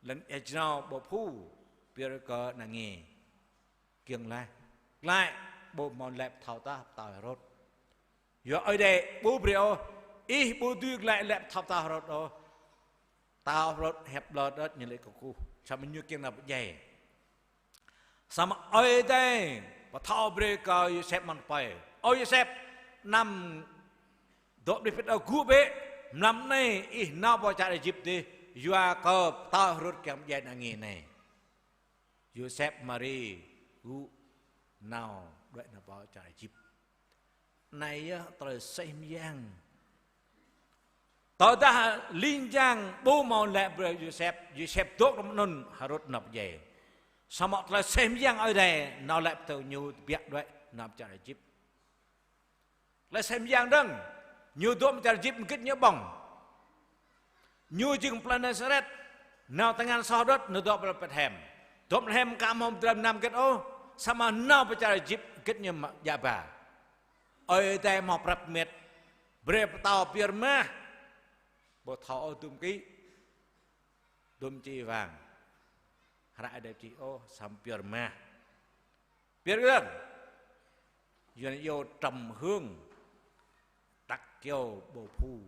lŏn ia jrao ƀâo phu, pơyơr kơ ană nge. Giŏng laih, glaĭ ƀu hmâo laĭ pơthâo tah pơtao Hêrôd. Yua Ơi Adai ƀu brơi ôh, ih ƀu dưi glaĭ laĭ pơthâo pơtao Hêrôd ôh. Pơtao Hêrôd hiăp ƀlŏr đôč, ñu laĭ kơkuh, samơ̆ ñu kiăng nao pơdjai. Samơ̆ Ơi Adai pơthâo brơi kơ Yôsep mơ̆ng tơpơi: Ơ Yôsep, anăm dŏ đih pĭt ôh, gŭ bĕ, mlam anai ih nao pơ čar Êjip dih, yua kơ pơtao Hêrôd kiăng pơdjai ană nge anai. Yôsep Mari gŭ nao đuaĭ nao pơ čar Êjip. Anai yơh tơlơi aseh mơyang. Tơdah ling jang ƀu hmâo laĭ brơi Yôsep, Yôsep dŏ hrŏm anŭn Hêrôd nao pơdjai. Samơ̆ tơlơi aseh mơyang Ơi Adai nao laĭ pơtô ñu tơbiă đuaĭ nao pơ čar Êjip. Tơlơi aseh mơyang dơ̆ng, ñu dŏ pơ čar Êjip mơgĭt ñu ƀơ̆ng. Ñu jing plơi Nasaret, nao tơngan soh đôč, ñu dŏ plơi Betlehem. Dŏ Betlehem ka hmâo pơdrăm mơnam hơget ôh, samơ̆ nao pơ čar Êjip mơgĭt ñu mă djă ba. Ơi Adai hmâo prăp met, brơi pơtao pơyơr mah, ƀu thâo ôh dŭm kĭ, dŭm či wang. Hră Ơi Adai či ôh, samơ̆ pơyơr mah. Pơyơr dơ̆ng. Yuan iâu trầm hương, tăk kyâo ƀâo phu.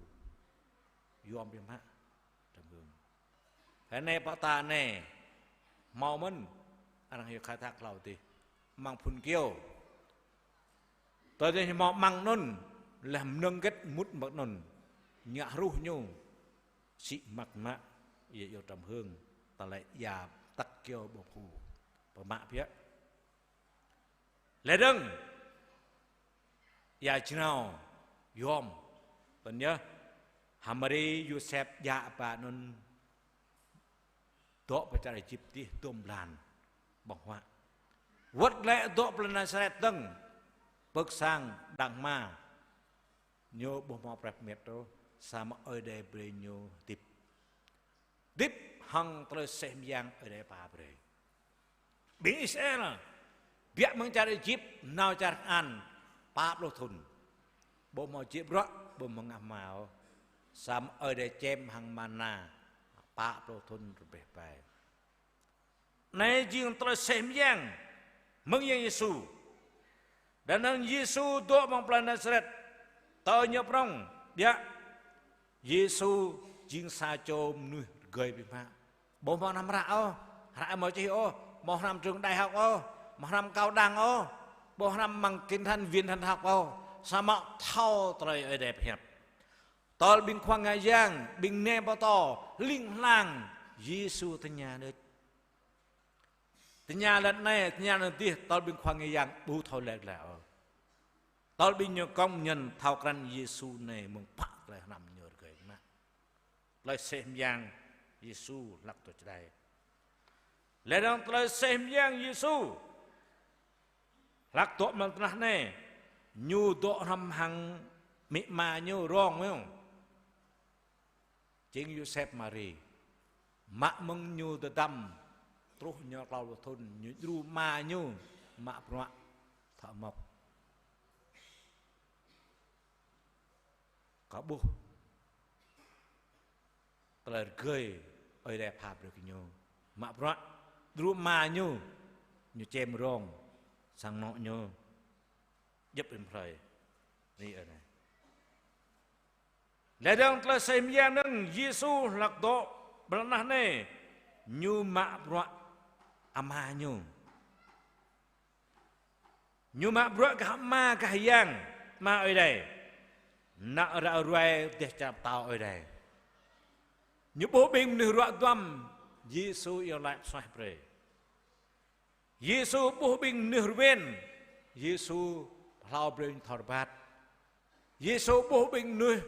Yôm biă mă trầm hương. Hơnai pơtă anai hmâo mơ̆n, arăng iâu khai thác hlâo adih. Amăng phŭn kyâo. Tơdah ñu hmâo amăng anŭn, laih mơnơ̆ng hơget mŭt mơ̆ng anŭn. Ngă hruh ñu. Sĭ mă mă, ia iâu trầm hương, tơlơi ia tăk kyâo ƀâo phu. Pơmă biă. Laih dơ̆ng, ia jrao, yôm. Tơl yơh, hăng Mari Yôsep djă ba anŭn dŏ pơ čar Êjip dih dôm blan ƀơ̆ng huă. Wơ̆t glaĭ dŏ plơi Nasaret dơ̆ng, pơ̆k sang đang hma. Ñu ƀu hmâo prăp met ôh, samơ̆ Ơi Adai brơi ñu hơdip. Hơdip hăng tơlơi aseh mơyang Ơi Adai pha brơi. Ƀing Israel biă mơ̆ng čar Êjip nao čar Kanaan pă pluh thŭn. Ƀu hmâo jĕ bruă, ƀu hmâo ngă hma ôh. Samơ̆ Ơi Adai čem hăng mana pă pluh thŭn rơbeh bai. Anai jing tơlơi aseh mơyang mơ̆ng Yang Yêsu. Đơđa anŭn Yêsu dŏ amăng plơi Nasaret, tơl ñu prŏng, biă. Yêsu jing sa čô mơnuih rơgơi biă mă. Ƀu hmâo hnăm hră ôh, hră ƀu hmâo čih ôh, ƀu hmâo hnăm trường đại học ôh, ƀu hmâo hnăm cao đẳng ôh, ƀu hmâo hnăm bằng kinh thánh, viên thánh học ôh, samơ̆ thâo tơlơi Ơi Adai pơhiăp. Tơl ƀing khua ngă yang, ƀing nai pơtô, hling hlang, Yêsu tơña đôč. Tơña lŏn anai, tơña lŏn adih, tơl ƀing khua ngă yang ƀu thâo laĭ glaĭ ôh. Tơl ƀing ñu công nhận thâo krăn Yêsu anai mơ̆ng pă tơlơi hrăm ñu rơgơi mă. Tơlơi aseh mơyang Yêsu hlak dŏ čơđai. Laih dơ̆ng tơlơi aseh mơyang Yêsu hlak dŏ amăng tơnah anai, ñu dŏ hrŏm hăng amĭ ama ñu rong ñu. Jing Yôsep Mari. Mă mơ̆ng ñu tơdăm, truh ñu klâo pluh thŭn, ñu djru ama ñu mă bruă thâo mŏk. Kâo ƀuh tơlơi rơgơi Ơi Adai pha brơi kơ ñu. Mă bruă, djru ama ñu, ñu čem rong, sang anŏ ñu, djŏp rĭm hrơi. Ri ơi anai. Laih dơ̆ng tơlơi aseh mơyang dơ̆ng Yêsu hlak dŏ ƀơi lŏn tơnah anai. Ñu mă bruă Ama ñu. Ñu mă bruă gah Ama gah Yang, Ama Ơi Adai. Nao ră ruai dêh čar pơtao Ơi Adai. Ñu ƀuh ƀing mơnuih ruă duăm, Yêsu iâu laĭ pơsuaih brơi. Yêsu ƀuh ƀing mơnuih rơwen, Yêsu pơhlao brơi ñu thâo rơbat. Yêsu ƀuh ƀing mơnuih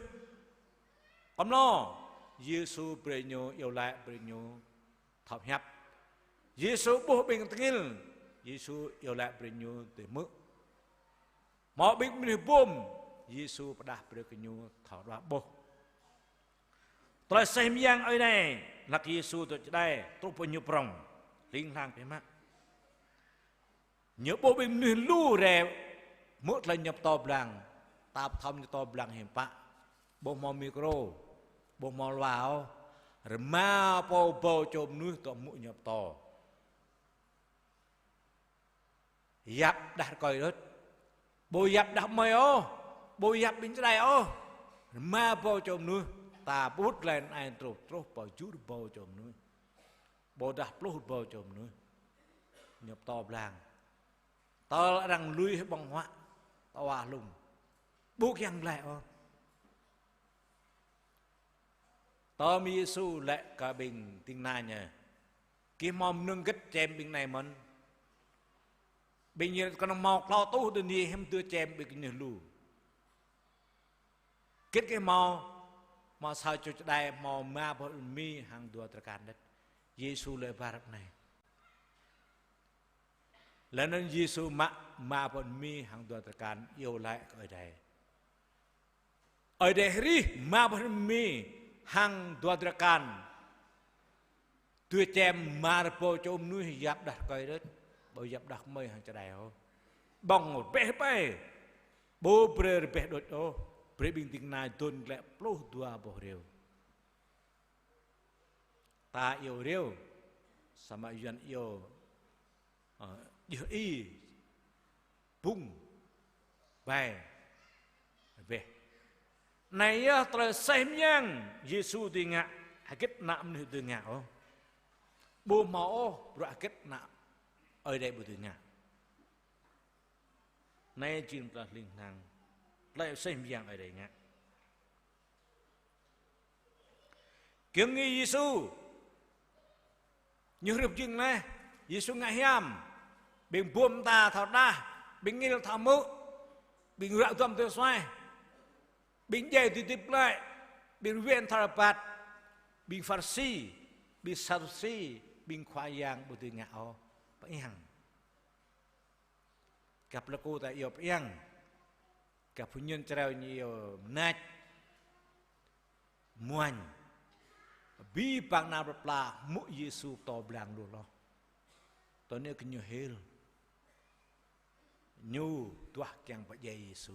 kơmlô, Yêsu brơi ñu iâu laĭ brơi ñu thâo pơhiăp. Yêsu ƀuh ƀing tơngil, Yêsu iâu laĭ brơi ñu dưi hmư̆. Hmâo ƀing mơnuih bum, Yêsu pơđah brơi kơ ñu thâo đuaĭ ƀuh. Tơlơi aseh mơyang Ơi Adai, hlăk Yêsu dŏ čơđai, truh pơ ñu prŏng, hling hlang biă mă. Ñu ƀuh ƀing mơnuih lu rai hmư̆ tơlơi ñu pơtô blang, ta pơthâo ñu pơtô blang hiư̆m pă. Ƀu hmâo micro, ƀu hmâo loa ôh, rơma pô rơbâo čô mơnuih dŏ hmư̆ ñu pơtô. Yap đah rơkơi đôč. Ƀu yap đah kơmơi ôh, ƀu yap ƀing čơđai ôh. Rơma rơbâo čô mơnuih, ta pơƀut glaĭ anai truh, truh pơ tơjuh rơbâo čô mơnuih. Ƀôdah pluh rơbâo čô mơnuih. Ñu pơtô blang. Tơl arăng lui hĭ ƀơ̆ng huă, tơwa hlung. Ƀu kiăng glaĭ ôh. Tơm Yêsu laĭ kơ ƀing ding kơna ñu: Gih hmâo mơnơ̆ng hơget čem ƀing anai mơ̆n? Ƀing ñu kơnơ̆ng hmâo klâo rơtuh dơni, hiư̆m dưi čem ƀing gơñu lu? Hơget gih hmâo? Hmâo sa čô čơđai hmâo rơma boh mi hăng dua drơi kan đôč. Yêsu laĭ ba rơ̆k anai. Laih anŭn Yêsu mă rơma boh mi hăng dua drơi kan, iâu laĭ kơ Ơi Adai. Ơi Adai hrih rơma boh mi hăng dua drơi kan. Dưi čem rơma rơbâo čô mơnuih yap đah rơkơi đôč, ƀu yap đah kơmơi hăng čơđai ôh. Ƀơ̆ng rơbeh rơbai, ƀu brơi rơbeh đôč ôh, brơi ƀing ding kơna dŏ glaĭ pluh dua boh rêu. Ta iâu rêu, samơ̆ Yuan iâu, ơ, djơ̆ i, bung, ƀai, rơbeh. Anai yơh tơlơi aseh mơyang Yêsu dưi ngă, hơget ană mơnuih dưi ngă ôh. Ƀu hmâo ôh bruă hơget ană Ơi Adai ƀu dưi ngă. Anai jing tơlơi hling hlang, tơlơi aseh mơyang Ơi Adai ngă. Kiăng ngă Yêsu, ñu hrih jing laih, Yêsu ngă hiam, ƀing bum mơta thâo đah, ƀing tơngil thâo hmư̆, ƀing ruă duăm dưi suaih, ƀing djai dưi hơdip glaĭ, ƀing rơwen thâo rơbat, ƀing Pharisi, ƀing Sadusi, ƀing khua yang ƀu dưi ngă ôh, pơiăng. Gah Plơi Ku ta iâu pơiăng. Gah pơñun čreo ñu iâu mơnač. Muañ. Abih bang ană plơi pla hmư̆ Yêsu pơtô blang lu hloh. Tơl anai gơñu hil. Ñu duah kiăng pơdjai Yêsu.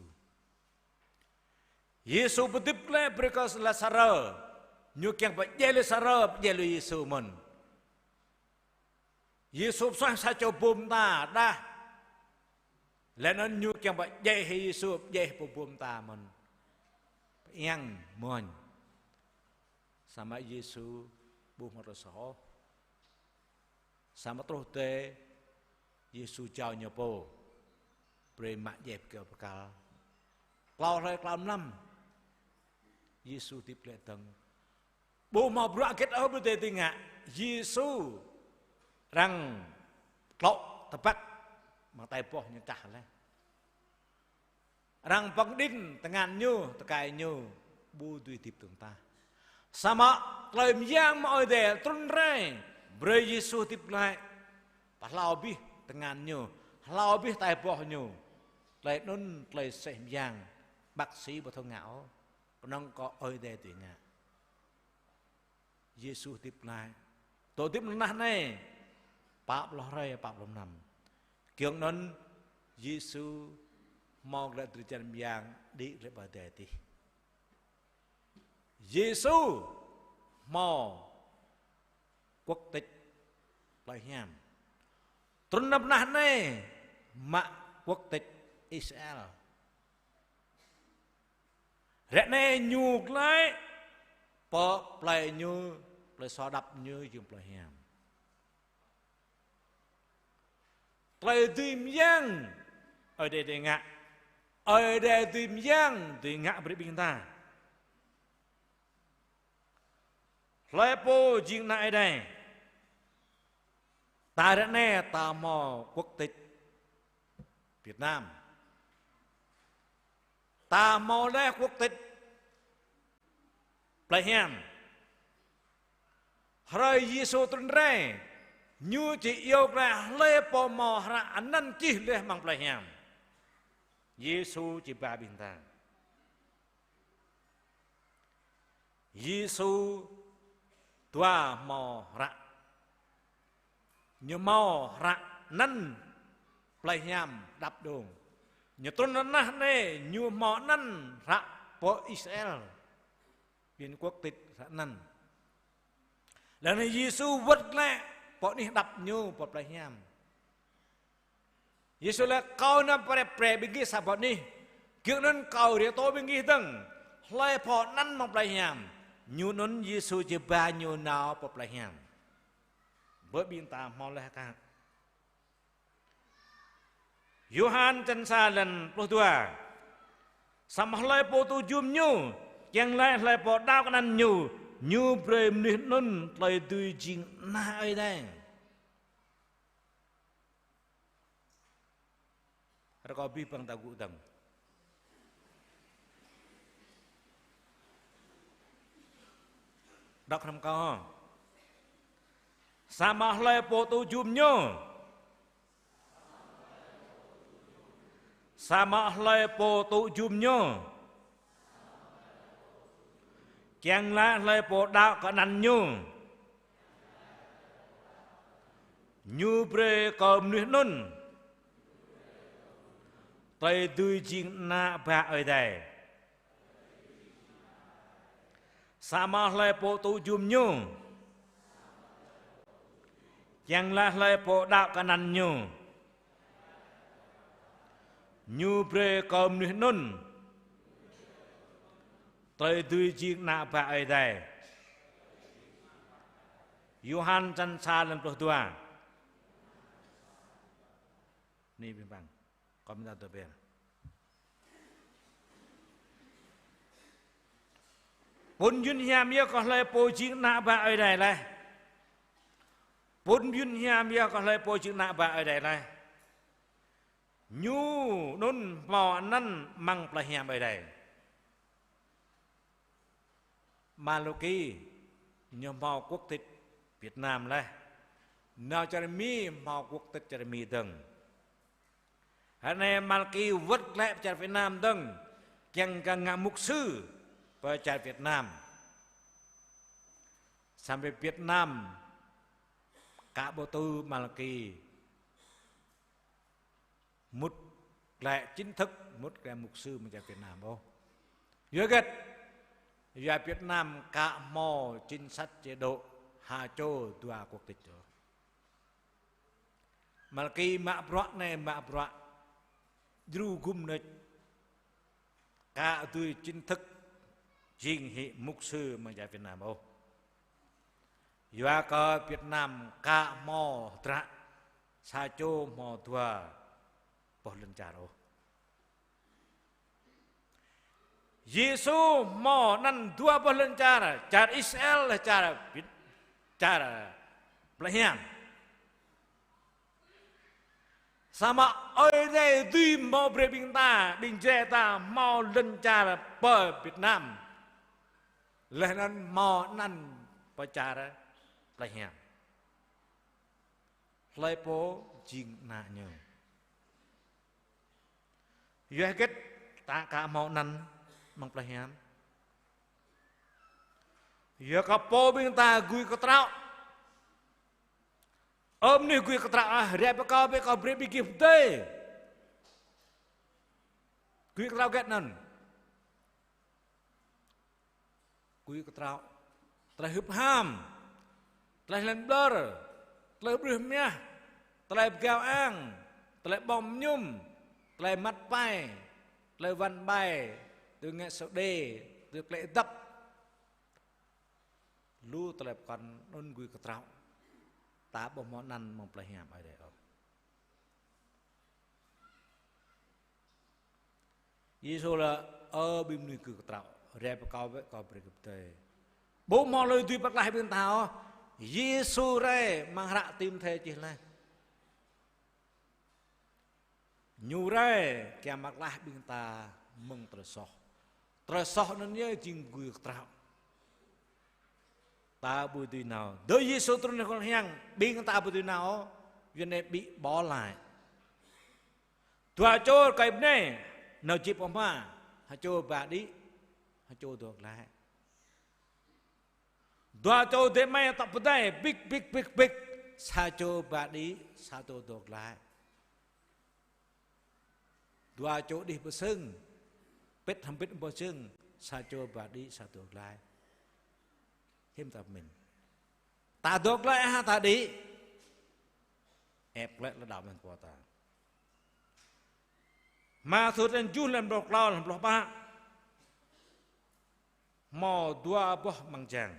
Yêsu pơhơdip glaĭ brơi kơ Lazarơ. Ñu kiăng pơdjai Lazarơ, pơdjai lui Yêsu mơ̆n. Yêsu pơsuaih sa čô bum mơta đah. Laih anŭn ñu kiăng pơdjai hĭ Yêsu, pơdjai hĭ pô bum mơta mơ̆n. Pơiăng mơ̆n. Samơ̆ Yêsu ƀu hmâo tơlơi soh ôh. Samơ̆ truh tơdơi, Yêsu jao ñu pô brơi mă djai pơkơ̆ pơkăl. Klâo hrơi klâo mlam, Yêsu hơdip glaĭ dơ̆ng. Ƀu hmâo bruă hơget ôh ƀu dưi ngă. Yêsu arăng tlŏ tơbăk, mơ̆ng tai boh ñu čah laih. Arăng pơ̆ng đĭn tơngan ñu, tơkai ñu, ƀu dưi hơdip dơ̆ng tah. Samơ̆ tơlơi mơyang mơ̆ng Ơi Adai trŭn rai, brơi Yêsu hơdip glaĭ, pơhlao abih tơngan ñu, hlao abih tai boh ñu. Tơlơi anŭn tơlơi aseh mơyang, bác sĩ ƀu thâo ngă ôh, kơnơ̆ng kơ Ơi Adai dưi ngă. Yêsu hơdip glaĭ. Dŏ hơdip lŏn tơnah anai pă pluh hrơi, pă pluh mlam. Giŏng anŭn Yêsu hmâo glaĭ drơi jan mơyang đĭ glaĭ pơ adai adih. Yêsu hmâo quốc tịch plơi hiam. Trŭn lŏn tơnah anai mă quốc tịch Israel. Ră anai ñu glaĭ pơ plơi ñu, plơi so đăp ñu jing plơi hiam. Tơlơi dưi mơyang Ơi Adai dưi ngă. Ơi Adai dưi mơyang dưi ngă brơi ƀing ta. Hlơi pô jing ană Ơi Adai. Ta ră anai ta hmâo quốc tịch Việt Nam. Ta hmâo laih quốc tịch plei hiam. Hrơi Yêsu trŭn rai, ñu či iâu glaĭ hlơi pô hmâo hră anăn čih laih amăng plei hiam. Yêsu či ba ƀing ta. Yêsu dua hmâo hră. Ñu hmâo hră anăn plei hiam đăp đông. Ñu trŭn nao anai, ñu hmâo anăn hră pơ Israel. Biên quốc tịch hră anăn. Laih anŭn Yêsu wơ̆t glaĭ pơ anih đăp ñu pơ plei hiam. Yêsu laĭ: Kâo nao pre-, pre ƀing gih sa boh anih. Giŏng anŭn kâo rai tơ ƀing gih dơ̆ng. Hlơi pô anăn amăng plei hiam, ñu anŭn Yêsu či ba ñu nao pơ plei hiam. Bơ ƀing ta hmâo laih kah. Yôhan čăn sa lăn pluh dua. Samơ̆ hlơi pô tŭ jum ñu, kiăng laĭ hlơi pô đaŏ kơ anăn ñu, ñu brơi mơnuih anŭn tơlơi dưi jing ană Ơi Adai. Rơkâo abih bang ta gŭ dơ̆ng. Đŏk hrŏm kâo. Samơ̆ hlơi pô tŭ jum ñu. Samơ̆ hlơi pô tŭ jum ñu. Kiăng laĭ hlơi pô đaŏ kơ anăn ñu. Ñu brơi kơ mơnuih anŭn tơlơi dưi jing ană bă Ơi Adai. Samơ̆ hlơi pô tŭ jum ñu. Kiăng laĭ hlơi pô đaŏ kơ anăn ñu. Ñu brơi kơ mơnuih anŭn tơlơi dưi jing ană bă Ơi Adai. Yôhan čăn sa lăn pluh dua. Anai ƀing bang. Kâo mơ̆n ta tơbiă. Phŭn yun hiam yơh kơ hlơi pô jing ană bă Ơi Adai laih. Phŭn yun hiam yơh kơ hlơi pô jing ană bă Ơi Adai laih. Ñu anŭn hmâo anăn amăng plei hiam Ơi Adai. Malaki, ñu hmâo quốc tịch Việt Nam laih. Nao čar Mi hmâo quốc tịch čar Mi dơ̆ng. Hrơi anai Malaki wơ̆t glaĭ pơ čar Việt Nam dơ̆ng, kiăng kơ ngă mục sư pơ čar Việt Nam. Samơ̆ Việt Nam ka ƀu tŭ Malaki mŭt glaĭ chính thức, mŭt glaĭ mục sư mơ̆ng čar Việt Nam ôh. Yua hơget? Yua Việt Nam ka hmâo chính sách chế độ ha čô dua quốc tịch ôh. Malaki mă bruă anai mă bruă djru gum nĕč. Ka dưi chính thức jing hĭ mục sư mơ̆ng čar Việt Nam ôh. Yua kơ Việt Nam ka hmâo hơdră sa čô hmâo dua boh lŏn čar ôh. Yêsu hmâo anăn dua boh lŏn čar, čar Israel, čar Việt, čar plei hiam. Samơ̆ Ơi Adai dưi hmâo brơi ƀing ta, ƀing Jrai ta hmâo lŏn čar pơ Việt Nam. Laih anŭn hmâo anăn pơ čar plei hiam. Hlơi pô jing ană ñu. Yua hơget ta ka hmâo anăn amăng plei hiam? Yua kơ pô ƀing ta gui kơtraŏ. Ơ mơnuih gui kơtraŏ ah, rai pơ kâo, pơ kâo brơi ƀing gih pơdơi. Gui kơtraŏ hơget anŭn? Gui kơtraŏ tơlơi hưp ham, tơlơi lŏn ƀlŏr, tơlơi ƀrưh mơyah, tơlơi pơgao ang, tơlơi ƀơ̆ng mơñum, tơlơi măt pai, tơlơi wăn ƀai, tơlơi ngă sô đê, tơlơi klĕ dăp. Lu tơlơi pơkŏn anŭn gui kơtraŏ. Ta ƀu hmâo anăn amăng plei hiam Ơi Adai ôh. Yêsu laĭ: Ơ ƀing mơnuih gưt kơtraŏ, rai pơ Kâo bĕ, Kâo brơi kơ pơdai. Ƀu hmâo tơlơi dưi pơklaih ƀing ta ôh. Yêsu rai amăng hră Timôthê čih laih. Ñu rai kiăng pơklaih ƀing ta mơ̆ng tơlơi soh. Tơlơi soh anŭn yơh jing gưt kơtraŏ. Ta ƀu dưi nao. Dơ̆ng Yêsu trŭn rai kơnong hiam, ƀing ta ƀu dưi nao ôh, yua anai ƀu ƀuh laih. Dua čô rơkơi bơnai nao jĕ pơ hma, ha čô ba đĭ, ha čô dŏ glaĭ. Dua čô adơi amai tŏ pơdai, bĭk, bĭk, bĭk, bĭk, sa čô ba đĭ, sa čô dŏ glaĭ. Dua čô đih pơ sưng, pĭt hăm pĭt pơ sưng, sa čô ba đĭ, sa dŏ glaĭ. Hiư̆m ta pơmĭn? Ta dŏ glaĭ hă ta đĭ? Ĕp glaĭ lĕ đaŏ mơ̆n pô ta. Mathiơ črăn tơjuh lăm pluh klâo, lăm pluh pă. Hmâo dua boh amăng jang.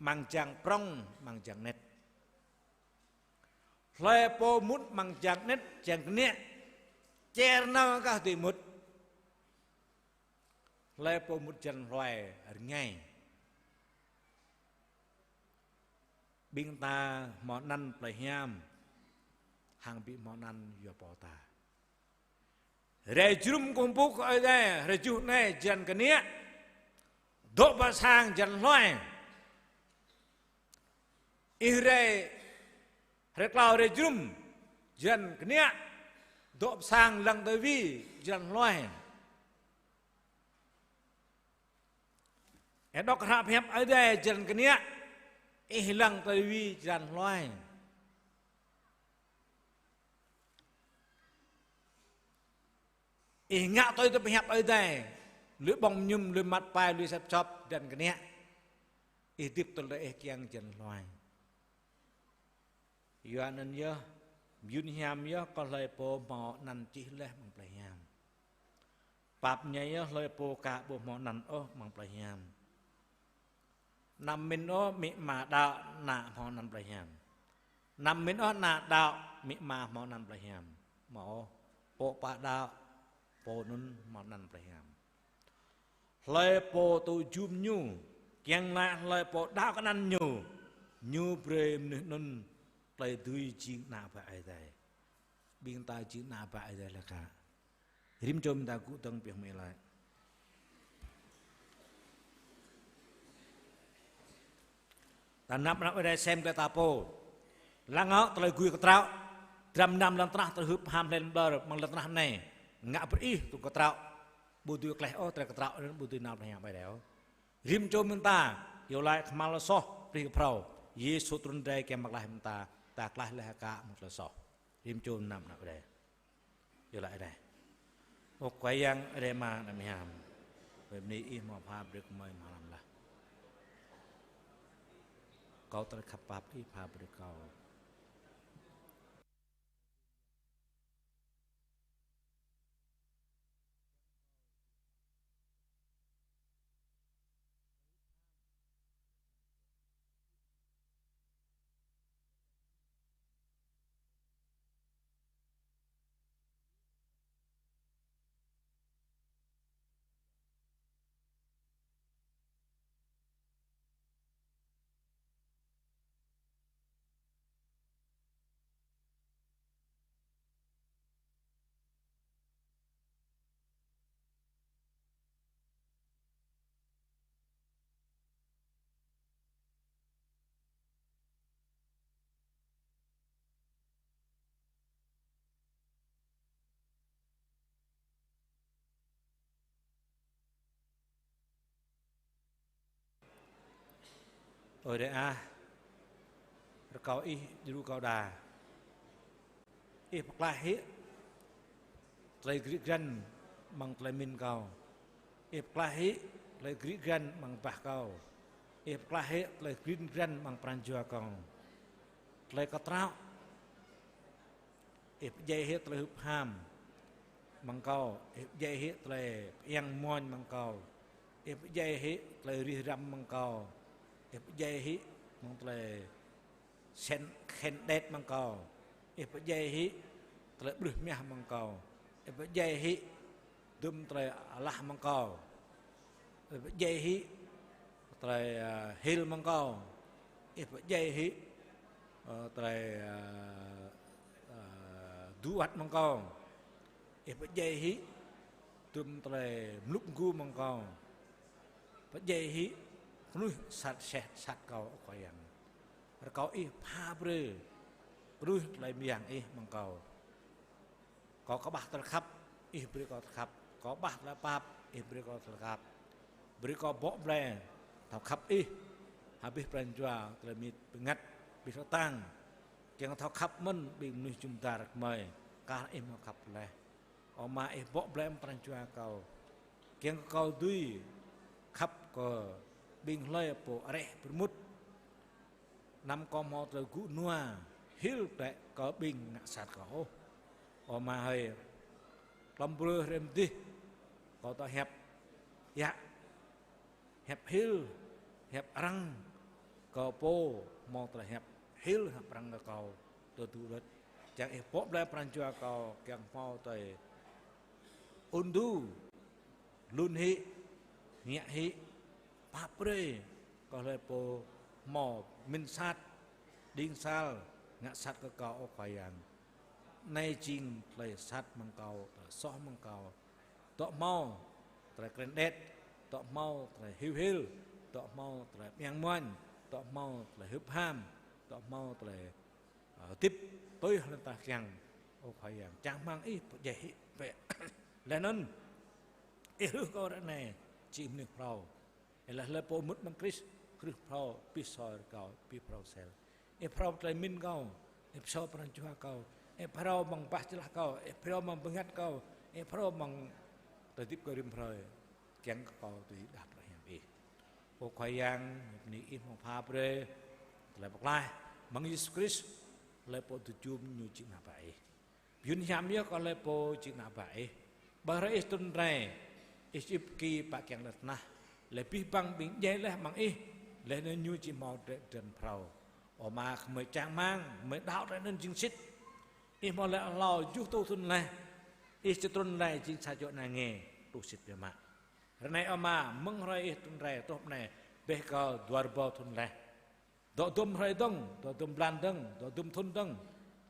Amăng jang prŏng, amăng jang anet. Hlơi pô mŭt amăng jang anet, jang kơniă, čer nao kah dưi mŭt. Hlơi pô mŭt jơlan hluai rơngai. Ƀing ta hmâo anăn plei hiam, hăng ƀu hmâo anăn yua pô ta. Rai jơnum kơkuh pơpŭ kơ Ơi Adai, hrơi tơjuh anai jơlan kơniă, dŏ pơ sang jơlan hluai. Ih rai, hrơi klâo rai jơnum jơlan kơniă, dŏ pơ sang lăng tơlơi dưi jơlan hluai. Ih dŏ hră pơhiăp Ơi Adai jơlan kơniă, ih lăng tơlơi dưi jơlan hluai. Ih ngă tui tơlơi pơhiăp Ơi Adai, lui ƀơ̆ng mơñum, lui măt pai, lui sĕp sŏp, jơlan kơniă. Ih hơdip tơl ih kiăng jơlan hluai. Yua anŭn yơh, mơyŭn hiam yơh kơ hlơi pô hmâo anăn čih laih amăng plei hiam. Pap ñai yơh hlơi pô ka ƀu hmâo anăn ôh amăng plei hiam. Anăm pơmĭn ôh amĭ ama đaŏ ană hmâo anăn plei hiam. Anăm pơmĭn ôh ană đaŏ amĭ ama hmâo anăn plei hiam. Hmâo ôh, pô pă đaŏ, pô anŭn hmâo anăn plei hiam. Hlơi pô tŭ jum ñu, kiăng laĭ hlơi pô đaŏ kơ anăn ñu, ñu brơi mơnuih anŭn tơlơi dưi jing ană bă Ơi Adai. Ƀing ta jing ană bă Ơi Adai laih hă? Rĭm čô ƀing ta gŭ dơ̆ng pioh mơ̆ laĭ. Ta năp năp Ơi Adai sem tơlơi ta pô. Lăng hŏ tơlơi gưt kơtraŏ. Dram năm lŏn tơnah tơlơi hưp ham hlĕn ƀlơr amăng lŏn tơnah anai. Ngă brơi ih tŭ kơtraŏ. Ƀu dưi klaih ôh tơlơi kơtraŏ anŭn ƀu dưi nao plei hiam Ơi Adai ôh. Rĭm čô ƀing ta, iâu laĭ kơhma̱l soh, prih kơ phrâo. Yêsu trŭn rai kiăng pơklaih ƀing ta, ta klaih laih hă kơ mơ̆ng tơlơi soh. Rĭm čô năp năp Ơi Adai. Iâu laĭ Ơi Adai. Ơ Khua Yang Ơi Adai Ama anăm hiam. Ƀơi bơni Ih hmâo pha brơi kơ mơi mơ̆ng hlăm lah. Kâo tơlơi khăp pap Ih pha brơi kâo. Ơi Adai ah, rơkâo Ih djru kâo đa. Ih pơklaih hĭ tơlơi grit grin amăng tơlơi pơmĭn kâo. Ih pơklaih hĭ tơlơi grit grin amăng bah kâo. Ih pơklaih hĭ tơlơi grit grin amăng pran jua kâo. Tơlơi kơtraŏ. Ih pơdjai hĭ tơlơi hưp ham amăng kâo, Ih pơdjai hĭ tơlơi pơiăng mơñum amăng kâo, Ih pơdjai hĭ tơlơi rĭh răm amăng kâo, Ih pơdjai hĭ amăng tơlơi sen khen đet amăng kâo, Ih pơdjai hĭ tơlơi ƀrưh mah amăng kâo, Ih pơdjai hĭ dum tơlơi alah mơ̆ng kâo. Ih pơdjai hĭ tơlơi, ơ, hil mơ̆ng kâo. Ih pơdjai hĭ, ơ, tơlơi, ơ, ơ, dŭ wăt mơ̆ng kâo. Ih pơdjai hĭ dum tơlơi mlŭk mgu mơ̆ng kâo. Pơdjai hĭ mơnuih sat seh sat kâo, ơ Khua Yang. Rơkâo Ih pha brơi kơnuih tơlơi mơyang Ih mơ̆ng kâo. Kâo kơƀah tơlơi khăp, Ih brơi kâo tơlơi khăp. Kâo kơƀah tơlơi pap, Ih brơi kâo tơlơi khăp. Brơi kâo bŏ blai thâo khăp Ih, hăng abih pran jua tơlơi mĭt bơngăt, abih tơlơi tang. Kiăng thâo khăp mơ̆n ƀing mơnuih jum dar gơmơi, kar Ih hmâo khăp laih. Ơ Ama, Ih bŏ blai amăng pran jua kâo. Kiăng kơ kâo dưi khăp kơ ƀing hlơi pô areh pơrmut. Anăm kâo hmâo tơlơi gŭ nua, hil glaĭ kơ ƀing ngă sat kâo ôh. Ơ Ama hơi, hlŏm brơi hrơi mơdih, kâo tŏ hiăp, yă, hiăp hil, hiăp arăng kơ pô hmâo tơlơi hiăp hil, hiăp arăng kơ kâo tơdu đôč. Čang Ih bŏ blai pran jua kâo kiăng hmâo tơlơi ŭn tŭ, lun hĭ, ngă hĭ, pap brơi kơ hlơi pô hmâo mĭn sat, đing sal, ngă sat kơ kâo, ơ Khua Yang. Anai jing tơlơi sat mơ̆ng kâo, tơlơi soh mơ̆ng kâo. Dŏ hmâo tơlơi krĕn đet, dŏ hmâo tơlơi hiu hil, dŏ hmâo tơlơi mơyang muañ, dŏ hmâo tơlơi hưp ham, dŏ hmâo tơlơi, ơ, hơdip tui hlơi ta kiăng, ơ Khua Yang. Čang rơmang Ih pơdjai hĭ bĕ. Laih anŭn Ih rưh kâo ră anai či mơnuih phrâo. Ih laĭ hlơi pô mŭt amăng Krist, krưh phrâo, abih soi rơkâo, abih phrâo sel. Ih phrâo tơlơi mĭn kâo, Ih phrâo pran jua kâo, Ih phrâo amăng bah jơlah kâo, Ih phrâo amăng bơngăt kâo, Ih phrâo amăng tơlơi hơdip kâo rĭm hrơi, kiăng kơ kâo dưi đah tơlơi hiam Ih. Ơ Khua Yang, bơni Ih hmâo pha brơi tơlơi pơklaih amăng Yêsu Krist, hlơi pô tŭ jum ñu či ană bă Ih. Yun hiam yơh kơ hlơi pô či ană bă Ih. Ƀơi hrơi Ih trŭn rai, Ih či ƀuh pă kiăng lŏn tơnah. Laih abih bang ƀing djai laih amăng Ih, laih anŭn ñu či hmâo drơi drăn phrâo. Ơ Ama, gơmơi čang rơmang, gơmơi đaŏ tơlơi anŭn jing sĭt. Ih hmâo laĭ hlâo tơjuh rơtuh thŭn laih, Ih či trŭn rai jing sa čô ană nge, truh sĭt biă mă. Ră anai Ama, mơ̆ng hrơi Ih trŭn rai truh anai, ƀĕ kơ dua rơbâo thŭn laih. Dŏ dŭm hrơi dơ̆ng, dŏ dŭm blan dơ̆ng, dŏ dŭm thŭn dơ̆ng,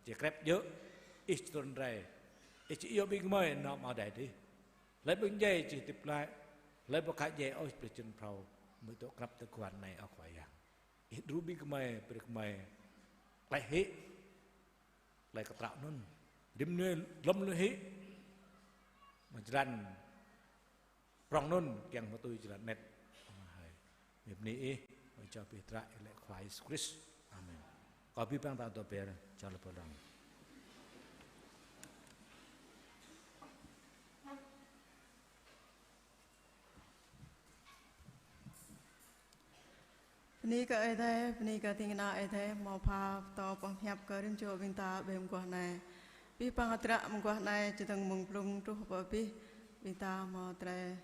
či krĕp djơ̆, Ih či trŭn rai, Ih či iâu ƀing gơmơi nao amăng adai Ih. Hlơi ƀing djai či hơdip glaĭ, hlơi pô ka djai ôh či plih črăn phrâo, mơ̆ dŏ krăp tơ guan anai, ơ Khua Yang. Ih đru ƀing gơmơi, brơi gơmơi tlaih hĭ tơlơi kơtraŏ anŭn. Rĭm anai lŏm lui hĭ mơ̆ng jơlan prŏng anŭn kiăng mơ̆ tui jơlan anet. Ama hơi. Mơi bơni Ih, mơi jao abih dră Ih laĭ Khua Yêsu Krist. Amen. Kâo abih bang ta dŏ ber, čar lơbơ̆ lăng. Bơni kơ Ơi Adai, bơni kơ ding kơna Ơi Adai, hmâo pha pơtô pơhiăp kơ rĭm čô ƀing ta ƀơi mơguah anai. Abih bang hơdră mơguah anai, čơdơ̆ng mơ̆ng blung truh pơ abih, ƀing ta hmâo tơlơi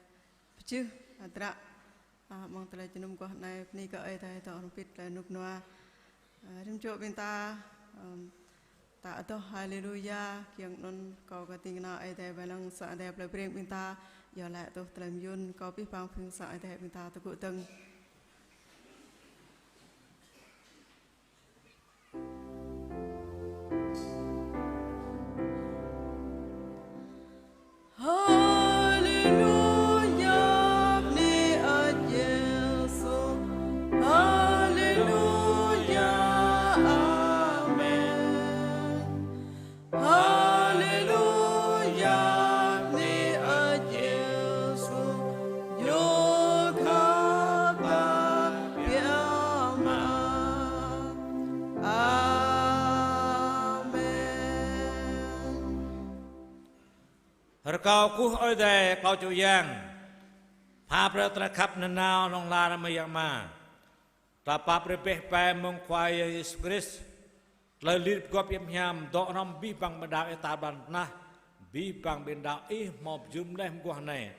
pơjưh hơdră, a, mơ̆ng tơlơi jơnum mơguah anai, bơni kơ Ơi Adai dŏ hrŏm hơbĭt tơlơi rơnŭk rơnua. A, rĭm čô ƀing ta, ưm, ta adoh Haleluya, kiăng anŭn kâo kơ ding kơna Ơi Adai wai lăng sang Ơi Adai plei Breng ƀing ta, yua laĭ tuh tơlơi mơyŭn, kâo abih bang phung sang Ơi Adai ƀing ta tơgŭ dơ̆ng. Haleluya, bơni Ơi Yêsu. Haleluya, amen. Haleluya, bơni Ơi Yêsu. Yua kơ ba biă mă. Amen. Rơkâo kơkuh Ơi Adai, Khua Yang, pha brơi tơlơi khăp nanao hlŏng lar mơ̆ng Yang Ama, tơlơi pap brơi bĕ bai mơ̆ng Khua Yang Yêsu Krist, tơlơi lir pơgop hiam hiam dŏ hrŏm abih bang ƀing đaŏ Ih tar ƀar lŏn tơnah, abih bang ƀing đaŏ Ih hmâo pơjum laih mơguah anai.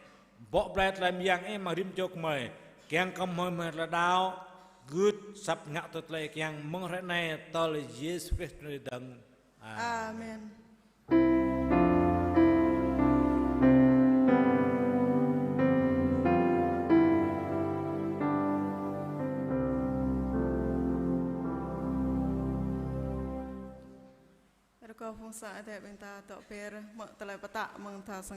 Bŏ blai tơlơi mơyang Ih amăng rĭm čô gơmơi, kiăng kơ gơmơi hmâo tơlơi đaŏ gưt asăp ngă tui tơlơi kiăng mơ̆ng hrơi anai tơl Yêsu Krist mơnuih dơ̆ng. Amen. Amen. Kơ phung sang Ơi Adai ƀing ta dŏ ber mă tơlơi pơtă mơ̆ng tha sang